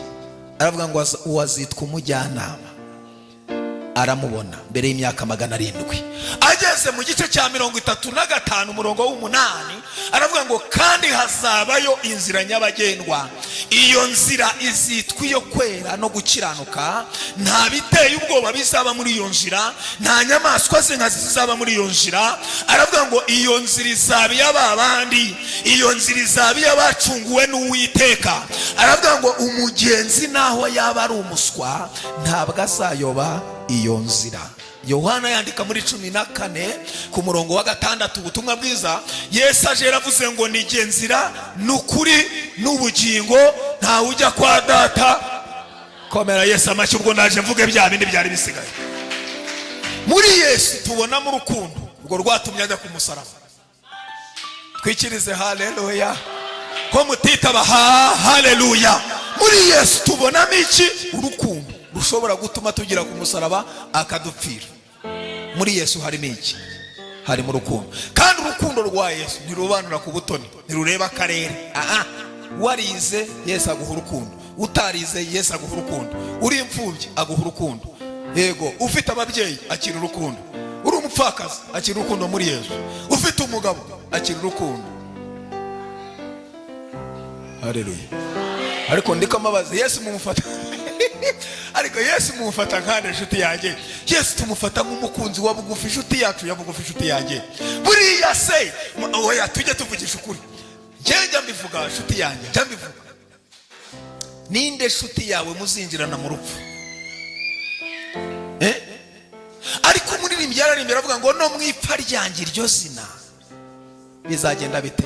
Aravuga ngo uwo azitwa Umujyanama. Aramubona mbere y'imyaka 700. Ageze mu gice cya 35, umurongo w'8, aravuga ngo: "Kandi hazabayo inzira nyabagendwa, iyo nzira izitwa iyo kwera no gukiranuka. Nta biteye ubwoba bizaba muri iyo nzira, nta nyamaswa z'inkazi zizaba muri iyo nzira." Aravuga ngo iyo nzira izaba iy'aba bandi, iyo nzira izaba iy'abacunguwe n'Uwiteka. Aravuga ngo umugenzi naho yaba ari umuswa ntabwo azayoba iyo nzira. Yohana yandika muri 14 ku murongo wa 6, ubutumwa bwiza, Yesu aje yaravuze ngo: "Ni jye nzira n'ukuri n'ubugingo, ntawe ujya kwa Data." Komera Yesu amashyi. Ubwo naje mvuge bya bindi byari bisigaye. Muri Yesu tubonamo urukundo, urwo rwatumye ajya ku musaraba. Twikirize. Haleluya. Ko mutitaba? Ha, haleluya. Muri Yesu tubonamo iki? Urukundo rushobora gutuma tugera ku musaraba akadupfira. Muri Yesu harimo iki? Harimo urukundo. Kandi urukundo rwa Yesu ntirubanura ku butoni, ntirureba akarere. Aha warize, Yesu aguha urukundo. Utarize, Yesu aguha urukundo. Uri imfubyi, aguha urukundo. Yego, ufite ababyeyi, akira urukundo. Uri umupfakazi, akira urukundo muri Yesu. Ufite umugabo, akira urukundo. Haleluya! Ariko ndiko mbabaza, Yesu mumufata, ariko Yesu mumufata nkande, inshuti yanjye? Yesu tumufata nk'umukunzi wa bugufi, inshuti yacu ya bugufi, inshuti yanjye. Buriya se, oya, tujye tuvugisha ukuri. Njye njya mbivuga, inshuti yanjye, njya mbivuga. Ninde nshuti yawe muzinjirana mu rupfu? Eh? Ariko umuririmbyi yararimbye, aravuga ngo: "No mu ipfa ryanjye iryo zina bizagenda bite?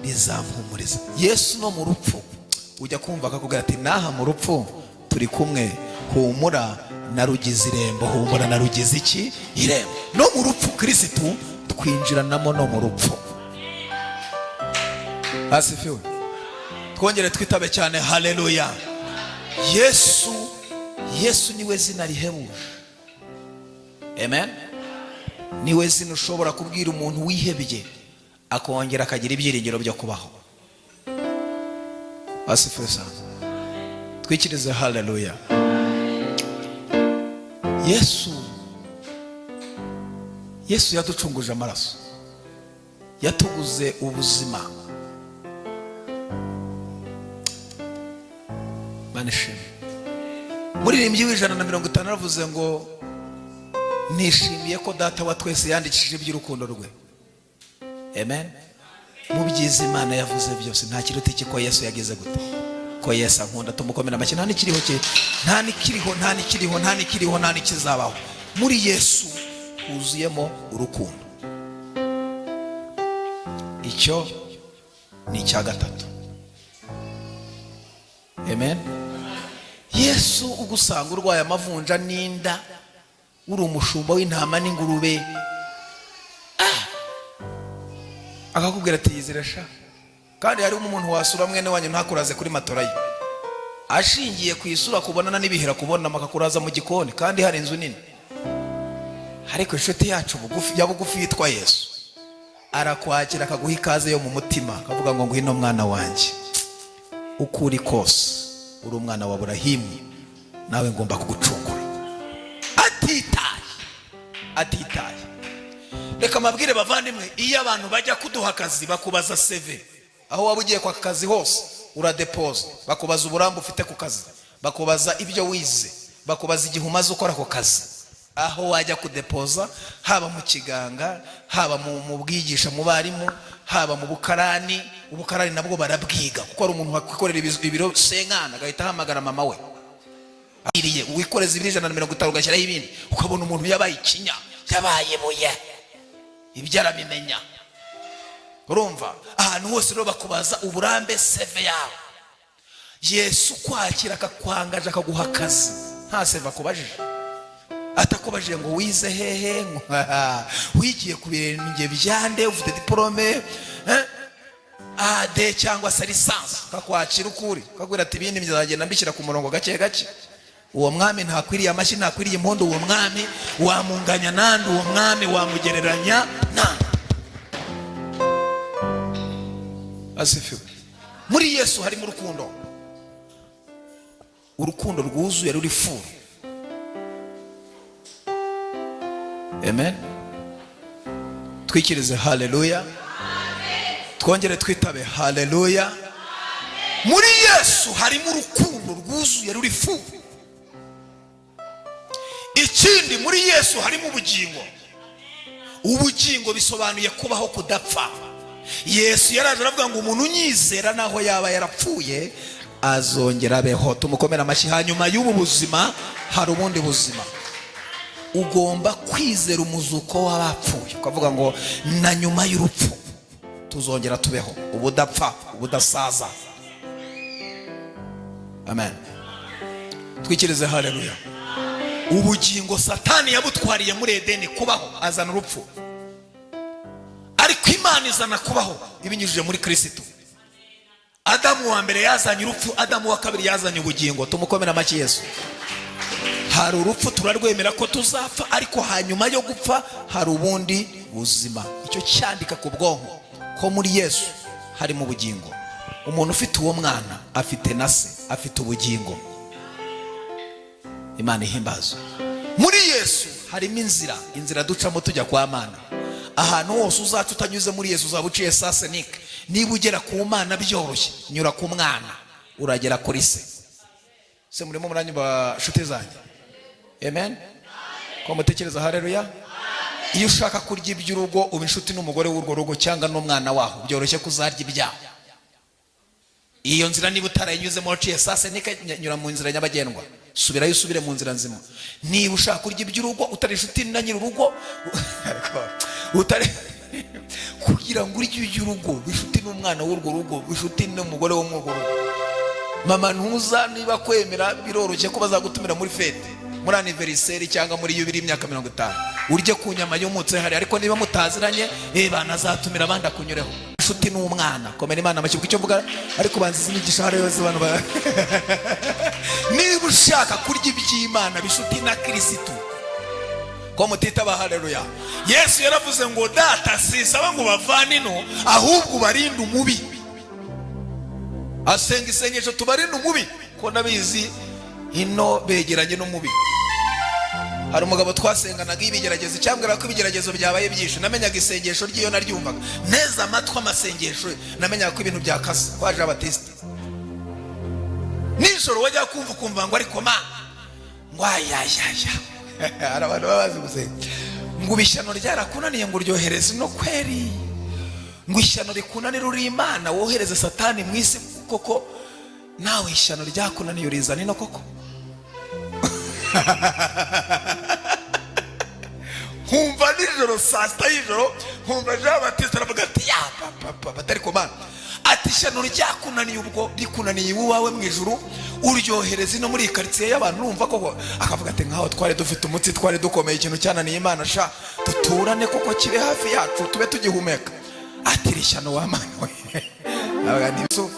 Rizampumuriza." Yesu no mu rupfu ujya kumva akakubwira ati: "Naha mu rupfu turi kumwe, humura narugize irembo, humura narugize iki? Irembo." No mu rupfu Kirisitu twinjiranamo, no mu rupfu. Asifiwe! Twongere twitabe cyane haleluya! Yesu, Yesu niwe zina rihebuje. Amen. Niwe zina ushobora kubwira umuntu wihebye, akongera akagira ibyiringiro byo kubaho. Asifiwe sana! Twikirize haleluya! Yesu, Yesu yaducunguje amaraso, yatuguze ubuzima. Mana ishimwe! Muririmbyi w'150 aravuze ngo: "Nishimiye ko Data wa twese yandikishije iby'urukundo rwe." Amen. Mu byiza Imana yavuze byose, nta kiruta iki ko Yesu yagize gute? Ko Yesu ankunda. Tumukomera amashyi. Nta n'ikiriho cye, nta n'ikiriho, nta n'ikiriho, nta n'ikiriho, nta n'ikizabaho. Muri Yesu huzuyemo urukundo. Icyo ni icya gatatu. Amen. Yesu ugusanga urwaye amavunja n'inda, uri umushumba w'intama n'ingurube, akakubwira ati: "Yizire sha." Kandi harimo umuntu wasura mwene wanyu ntakuraze kuri matora ye, ashingiye ku isura kubonana n'ibihera kubonamo, akakuraza mu gikoni kandi hari inzu nini. Ariko inshuti yacu bugufi ya bugufi yitwa Yesu arakwakira, akaguha ikaze yo mu mutima, akavuga ngo: "Ngwino mwana wanjye, uko uri kose uri umwana wa Burahimu, nawe ngomba kugucungura." Atitaye, atitaye. Reka mabwire bavandimwe, iyo abantu bajya kuduha akazi bakubaza CV. Aho waba ugiye kwaka akazi hose uradepoza, bakubaza uburambe ufite ku kazi, bakubaza ibyo wize, bakubaza igihe umaze ukora ako kazi. Aho wajya kudepoza, haba mu kiganga, haba mu bwigisha, mu barimu, haba mu bukarani. Ubukarani nabwo barabwiga, kuko hari umuntu wakwikorera ibiro senkana, agahita ahamagara mama we iriye. Wikoreza ibiro 150, ugashyiraho ibindi, ukabona umuntu yabaye ikinya, yabaye buye, ibyo arabimenya. Urumva, ahantu hose rero bakubaza uburambe, CV yawe. Yesu kwakira, akakwangaje, akaguha akazi nta CV akubajije, atakubajije ngo wize hehe, wigiye ku birenge byande, ufite diporome A D cyangwa se licence. Akakwakira ukuri, akakubwira ati: "Ibindi bizagenda mbishyira ku murongo gake gake." Uwo mwami ntakwiriye amashyi, ntakwiriye impundu. Uwo mwami wamunganya nande? Uwo mwami wamugereranya nande? Asifiwe! Muri Yesu harimo urukundo, urukundo rwuzuye, ruri full. Amen. Twikirize haleluya! Twongere twitabe haleluya! Muri Yesu harimo urukundo rwuzuye, ruri full. Ikindi, muri Yesu harimo ubugingo. Ubugingo bisobanuye kubaho kudapfa. Yesu yaraje aravuga ngo: "Umuntu unyizera, naho yaba yarapfuye, azongera abeho." Tumukomere amashyi. Hanyuma y'ubu buzima hari ubundi buzima. Ugomba kwizera umuzuko w'abapfuye, ukavuga ngo na nyuma y'urupfu tuzongera tubeho ubudapfa, ubudasaza. Amen. Twikirize haleluya! Ubugingo Satani yabutwariye muri Edeni kubaho, azana urupfu, ariko Imana izana kubaho ibinyujije muri Kirisitu. Adamu wa mbere yazanye urupfu, Adamu wa kabiri yazanye ubugingo. Tumukomere amashyi Yesu. Hari urupfu, turarwemera ko tuzapfa, ariko hanyuma yo gupfa hari ubundi buzima. Icyo cyandika ku bwonko ko muri Yesu harimo ubugingo. Umuntu ufite uwo mwana afite na se, afite ubugingo. Imana ihimbazwe! Muri Yesu harimo inzira, inzira ducamo tujya kwa Mana. Ahantu hose uzaca utanyuze muri Yesu uzaba uciye sens unique. Niba ugera ku Mana byoroshye, nyura ku mwana, uragera kuri se. Se murimo muranyumva, nshuti zanjye? Amen. Ko mutekereza? Haleluya. Iyo ushaka kurya iby'urugo, uba inshuti n'umugore w'urwo rugo cyangwa n'umwana waho, byoroshye ko uzarya ibyaho. Iyo nzira niba utarayinyuzemo, waciye sase nyura mu nzira nyabagendwa, subirayo, usubire mu nzira nzima. Niba ushaka kurya iby'urugo utari inshuti na nyir'urugo, utari kugira ngo urye iby'urugo, inshuti n'umwana w'urwo rugo, inshuti n'umugore wo muri urwo rugo, mama ntuza. Niba kwemera, biroroshye ko bazagutumira muri fête, muri anniversaire cyangwa muri jubilé y'imyaka 50, urye ku nyama yumutse hari. Ariko niba mutaziranye, banazatumira abandi akunyureho. Inshuti n'umwana. Komera Imana amashyi icyo mvuga, ariko banza izi nyigisho hariyo z'abantu niba ushaka kurya iby'Imana, bishuti na Kirisitu. Ko mutitaba haleluya? Yesu yaravuze ngo: "Data, sisaba ngo bavane ino, ahubwo ubarinde umubi." Asenga isengesho, tubarinde umubi, ko ndabizi ino begeranye n'umubi. Hari umugabo twasenganaga, ibigeragezo cyambwira ko ibigeragezo byabaye byinshi, namenyaga isengesho ry'iyo naryumvaga neza amatwi amasengesho ye, namenyaga ko ibintu byakase. Kwaje abatisite nijoro, wajya kumva ukumva ngo ariko ma ngo ayayaya. Hari abantu baba bazi gusenga ngo ishyano ryarakunaniye, ngo uryohereze no kweri, ngo ishyano rikunanira uri Imana, wohereze Satani mu isi koko? Nawe ishyano ryakunaniye urizana ino koko? Nkumva nijoro saa 6 y'ijoro, nkumva Jean Batiste aravuga ati: "Ya papa," batari komana, ati: "Ishyano ryakunaniye, ubwo rikunaniye iwawe mu ijuru, uryohereza ino muri iyi karitsiye y'abantu, urumva koko?" Akavuga ati: "Nkaho twari dufite umutsi, twari dukomeye, ikintu cyananiye Imana sha, duturane koko, kibe hafi yacu, tube tugihumeka." Ati: "Iri shyano wa Mana we." Avuga nti: "So,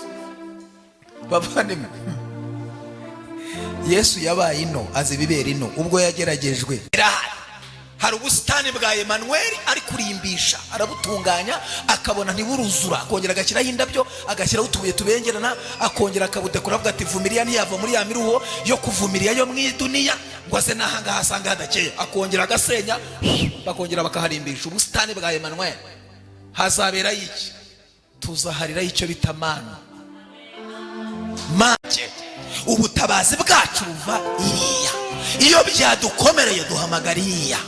bavandimwe, Yesu yabaye ino, azi ibibera ino ubwo yageragejwe." Irahari, hari ubusitani bwa Emanuweli ari kurimbisha, arabutunganya, akabona ntiburuzura, akongera agashyiraho indabyo, agashyiraho utubuye tubengerana, akongera akabudekora, avuga ati: "Vumiriya ntiyava muri ya miruho yo kuvumiriya yo mu iduniya ngo aze n'ahangaha asanga hadakeye." Akongera agasenya, bakongera bakaharimbisha. Ubusitani bwa Emanuweli hazaberayo iki? Tuzaharirayo icyo bita manu make. Ubutabazi bwacu buva iriya. Iyo byadukomereye, duhamagara iriya.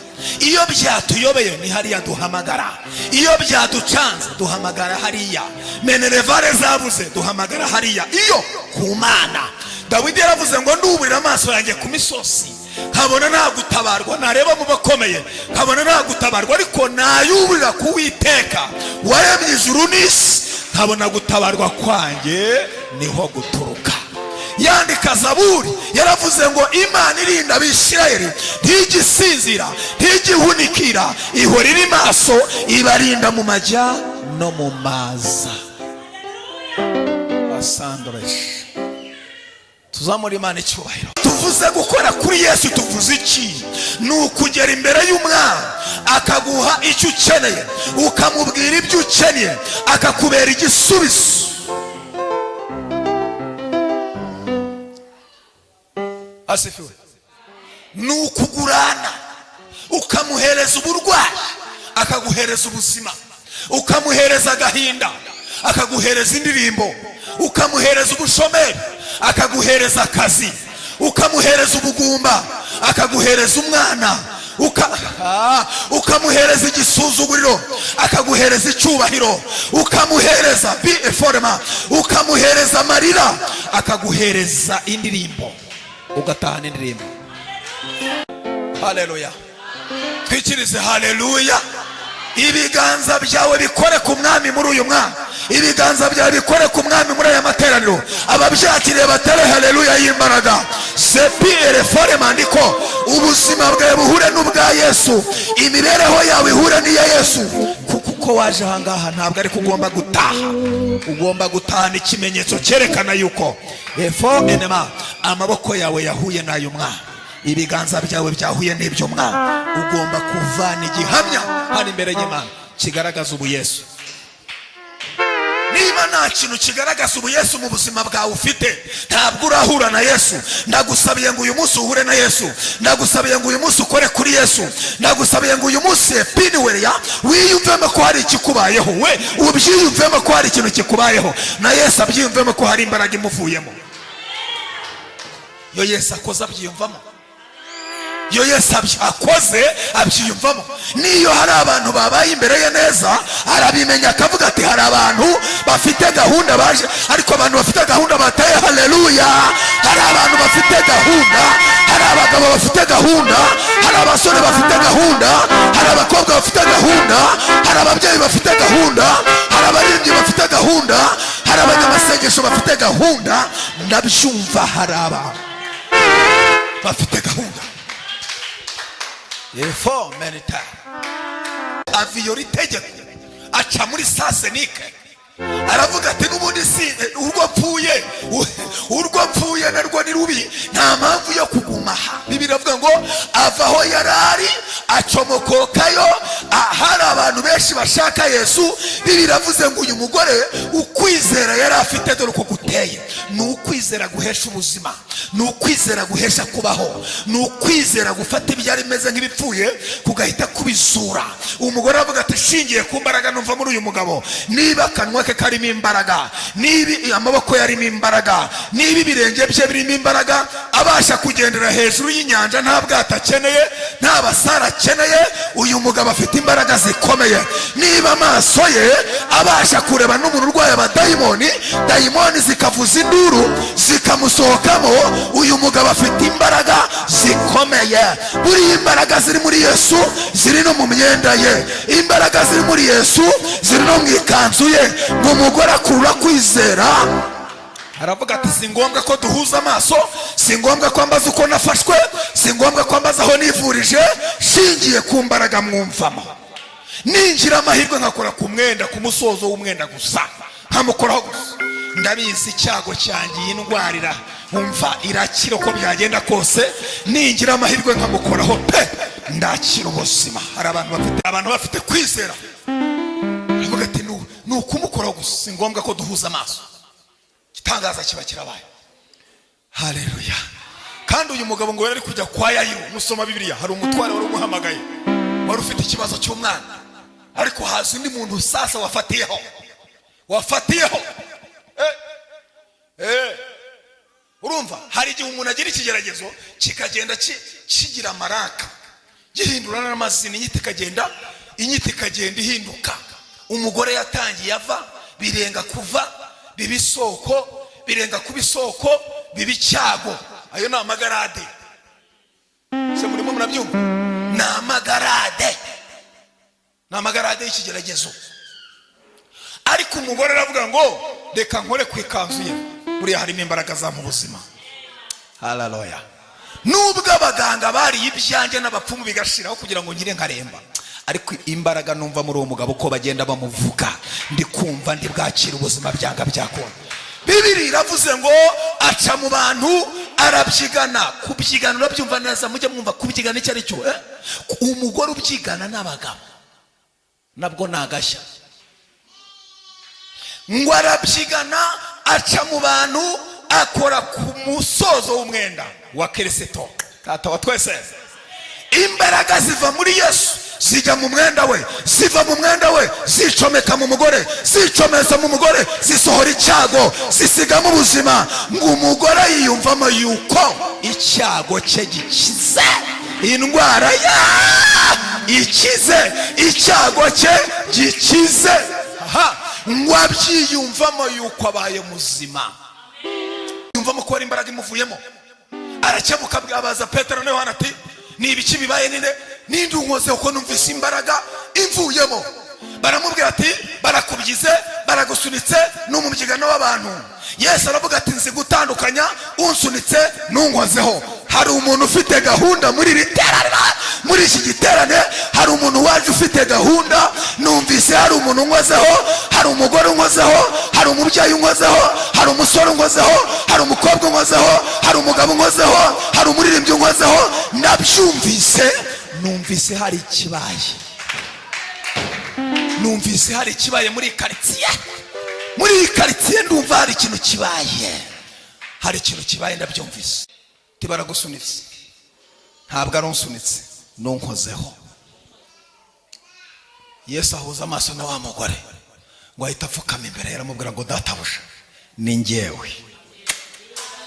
Iyo byatuyobeye, ni hariya duhamagara. Iyo byaducanze, duhamagara hariya. Minerval zabuze, duhamagara hariya. Iyo ku Mana, Dawidi yaravuze ngo: "Nduburira amaso yanjye ku misozi, nkabona nta gutabarwa, nareba mu bakomeye, nkabona nta gutabarwa, ariko nayuburira ku Witeka waremye ijuru n'isi, nkabona gutabarwa kwanjye niho guturuka." Yandika Zaburi, yaravuze ngo: "Imana irinda Abisirayeli ntigisinzira, ntigihunikira, ihora iri maso, ibarinda mu majya no mu maza." Asandoreshe, tuzamura Imana icyubahiro. Tuvuze gukora kuri Yesu, tuvuze iki? Ni ukugera imbere y'umwami, akaguha icyo ukeneye, ukamubwira ibyo ukeneye, akakubera igisubizo. Asifiwe. Ni ukugurana, ukamuhereza uburwayi, akaguhereza ubuzima, ukamuhereza agahinda, akaguhereza indirimbo, ukamuhereza ubushomeri, akaguhereza akazi, ukamuhereza ubugumba, akaguhereza umwana, ukamuhereza igisuzuguriro, akaguhereza icyubahiro, ukamuhereza bi eforema, ukamuhereza amarira, akaguhereza indirimbo, ugatahana indirimbo. Haleluya. Twikirize haleluya. Ibiganza byawe bikore ku mwami muri uyu mwaka, ibiganza byawe bikore ku mwami muri aya materaniro. Ababyakiriye batere haleluya y'imbaraga. Sepi erefore mandiko, ubuzima bwawe buhure n'ubwa Yesu, imibereho yawe ihure n'iya Yesu. Kuko uko waje ahangaha ntabwo ariko ugomba gutaha. Ugomba gutahana ikimenyetso cyerekana yuko efo enema amaboko yawe yahuye n'ayo mwana, ibiganza byawe byahuye n'ibyo mwana. Ugomba kuvana igihamya hano imbere y'Imana kigaragaza ubu Yesu. Niba nta kintu kigaragaza ubu Yesu mu buzima bwawe ufite, ntabwo urahura na Yesu. Ndagusabiye ngo uyu munsi uhure na Yesu. Ndagusabiye ngo uyu munsi ukore kuri Yesu. Ndagusabiye ngo uyu munsi epiniweya wiyumvemo ko hari ikikubayeho, we ubyiyumvemo ko hari ikintu kikubayeho, na Yesu abyiyumvemo ko hari imbaraga imuvuyemo. Iyo Yesu akoze, abyiyumvamo. Iyo Yesu akoze, abyiyumvamo. Niyo hari abantu babaye imbere ye neza, arabimenya, akavuga ati: "Hari abantu bafite gahunda baje." Ariko abantu bafite gahunda bateye haleluya. Hari abantu bafite gahunda, hari abagabo bafite gahunda, hari abasore bafite gahunda, hari abakobwa bafite gahunda, hari ababyeyi bafite gahunda, hari abaririmbyi bafite gahunda, hari abanyamasengesho bafite gahunda. Ndabyumva, hari abantu bafite gahunda. Efo menita aviyora itegeko, aca muri sasenike, aravuga ati: "N'ubundi si urwo mpfuye, urwo mpfuye narwo ni rubi, nta mpamvu yo kuguma aha." Bibiri avuga ngo ava aho yari ari, acomokokayo. Hari abantu benshi bashaka Yesu. Bibiri avuze ngo uyu mugore, ukwizera yari afite, dore uko guteye: ni ukwizera guhesha ubuzima, ni ukwizera guhesha kubaho, ni ukwizera gufata ibyari bimeze nk'ibipfuye kugahita kubizura. Umugore aravuga ati: "Shingiye ku mbaraga numva muri uyu mugabo, niba akanwa ke karimo imbaraga, niba amaboko ye arimo imbaraga, niba ibirenge bye birimo imbaraga, abasha kugendera hejuru y'inyanja, nta bwato akeneye, nta basare akeneye, uyu mugabo afite imbaraga zikomeye. Niba amaso ye abasha kureba n'umuntu urwaye abadayimoni, dayimoni zikavuza induru zikamusohokamo, uyu mugabo afite imbaraga zikomeye." Buriya imbaraga ziri muri Yesu ziri no mu myenda ye, imbaraga ziri muri Yesu ziri no mu ikanzu ye. Ngo umugore akurura kwizera, aravuga ati: "Si ngombwa ko duhuza amaso, si ngombwa ko ambaza uko nafashwe, si ngombwa ko ambaza aho nivurije. Shingiye ku mbaraga mwumvamo, ninjira amahirwe nkakora ku mwenda, ku musozo w'umwenda gusa, nkamukoraho gusa, ndabizi icyago cyanjye, iyi ndwara umva irakira uko byagenda kose. Ningira amahirwe nkamukoraho pe, ndakira ubuzima." Hari abantu bafite kwizera. Aravuga ati: "Ni ukumukoraho gusa, si ngombwa ko duhuza amaso." Igitangaza kiba kirabaye. Haleluya! Kandi uyu mugabo ngo yari ari kujya kwa Yayiro. Musoma Bibiliya, hari umutware wari umuhamagaye, wari ufite ikibazo cy'umwana, ariko haza undi muntu sasa wafatiyeho, wafatiyeho. Urumva, hari igihe umuntu agira ikigeragezo kikagenda kigira amaraka, gihindura n'amazina, inyito ikagenda ihinduka. Umugore yatangiye ava, birenga kuva biba isoko, birenga kuba isoko biba icyago. Ayo ni amagarade. Se murimo murabyumva? Ni amagarade, ni amagarade y'ikigeragezo. Ariko umugore aravuga ngo: "Reka nkore ku ikanzu ye, buriya harimo imbaraga za mu buzima." Haleluya! Nubwo abaganga bariye ibyanjye n'abapfumu bigashiraho kugira ngo ngire nkaremba, ariko imbaraga numva muri uwo mugabo, uko bagenda bamuvuga, ndi kumva ndi bwakira ubuzima byanga byakunda. Bibiri iravuze ngo aca mu bantu, arabyigana. Kubyigana, urabyumva neza? Mujye mwumva kubyigana icyo ari cyo, eh? Umugore ubyigana n'abagabo nabwo ni agashya. Ngo arabyigana, aca mu bantu, akora ku musozo w'umwenda wa Kirisito Tata wa twese. Imbaraga ziva muri Yesu zijya mu mwenda we, ziva mu mwenda we zicomeka mu mugore, zicomeza mu mugore, zisohora icyago, zisigamo ubuzima. Ngo umugore yiyumvamo yuko icyago cye gikize, indwara ya ikize, icyago cye gikize. Aha ngo abyiyumvamo yuko abaye muzima, yumvamo ko hari imbaraga imuvuyemo. Arakebuka, abaza Petero na Yohana ati: "Ni ibiki bibaye? Ninde, ninde unkoze, kuko numvise imbaraga imvuyemo?" Baramubwira ati: "Barakubyize, baragusunitse, ni umubyigano w'abantu." Yesu aravuga ati: "Nzi gutandukanya unsunitse n'unkozeho." Hari umuntu ufite gahunda muri iri teraniro, muri iki giterane. Hari umuntu waje ufite gahunda. Numvise hari umuntu unkozeho, hari umugore unkozeho, hari umubyeyi unkozeho, hari umusore unkozeho, hari umukobwa unkozeho, hari umugabo unkozeho, hari umuririmbyi unkozeho. Nabyumvise, numvise hari ikibaye, numvise hari ikibaye muri karitsiye. Muri iyi karitsiye ndumva hari ikintu kibaye, hari ikintu kibaye, ndabyumvise. Tibaragusunitse. Ntabwo ari unsunitse, nunkozeho. Yesu ahuza amaso na wa mugore, ngo ahita apfukama imbere ye, aramubwira ngo: "Databuja, ni njyewe."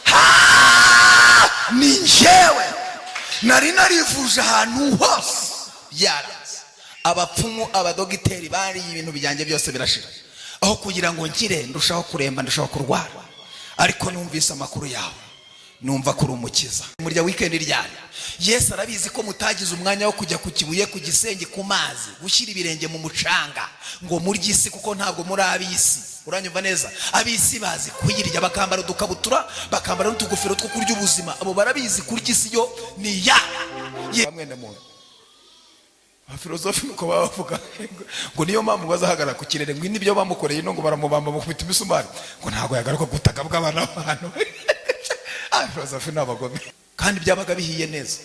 Ha! Ni njyewe, nari narivuje ahantu hose byaranze, abapfumu, abadogiteri bariye ibintu byanjye byose birashira. Aho kugira ngo nkire, ndushaho kuremba, ndushaho kurwara. Ariko numvise amakuru yawe, numva ko uri umukiza. Murya weekend ryari? Yesu arabizi ko mutagize umwanya wo kujya ku Kibuye, ku Gisenyi, ku mazi, gushyira ibirenge mu mucanga ngo murye isi, kuko ntabwo muri ab'isi. Uranyumva neza? Ab'isi bazi kuyirya, bakambara udukabutura, bakambara n'utugofero two kurya ubuzima. Abo barabizi kurya isi, yo ni ya mwene muntu. Abafilozofi nuko baba bavuga ngo niyo mpamvu bazahagarara ku kirere, ngo nibyo bamukoreye no ngo baramubamba, mukubita imisumari, ngo ntabwo yagaruka ku butaka bw'abana b'abantu. Abafilozofi ni abagome, kandi byabaga bihiye neza.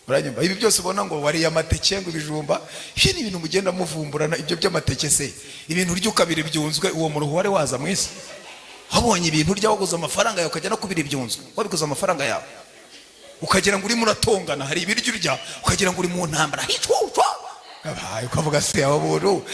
Uranyumva? Ibi byose ubona ngo wariye amateke, ngo ibijumba, ibyo ni ibintu mugenda muvumbura. Ibyo by'amateke se, ibintu urya ukabira ibyunzwe, uwo muruho wari waza mu isi? Wabonye ibintu urya waguze amafaranga yawe, ukajya no kubira ibyunzwe wabiguze amafaranga yawe, ukagira ngo urimo uratongana. Hari ibiryo urya ukagira ngo uri mu ntambara, ukavuga se abo buntu.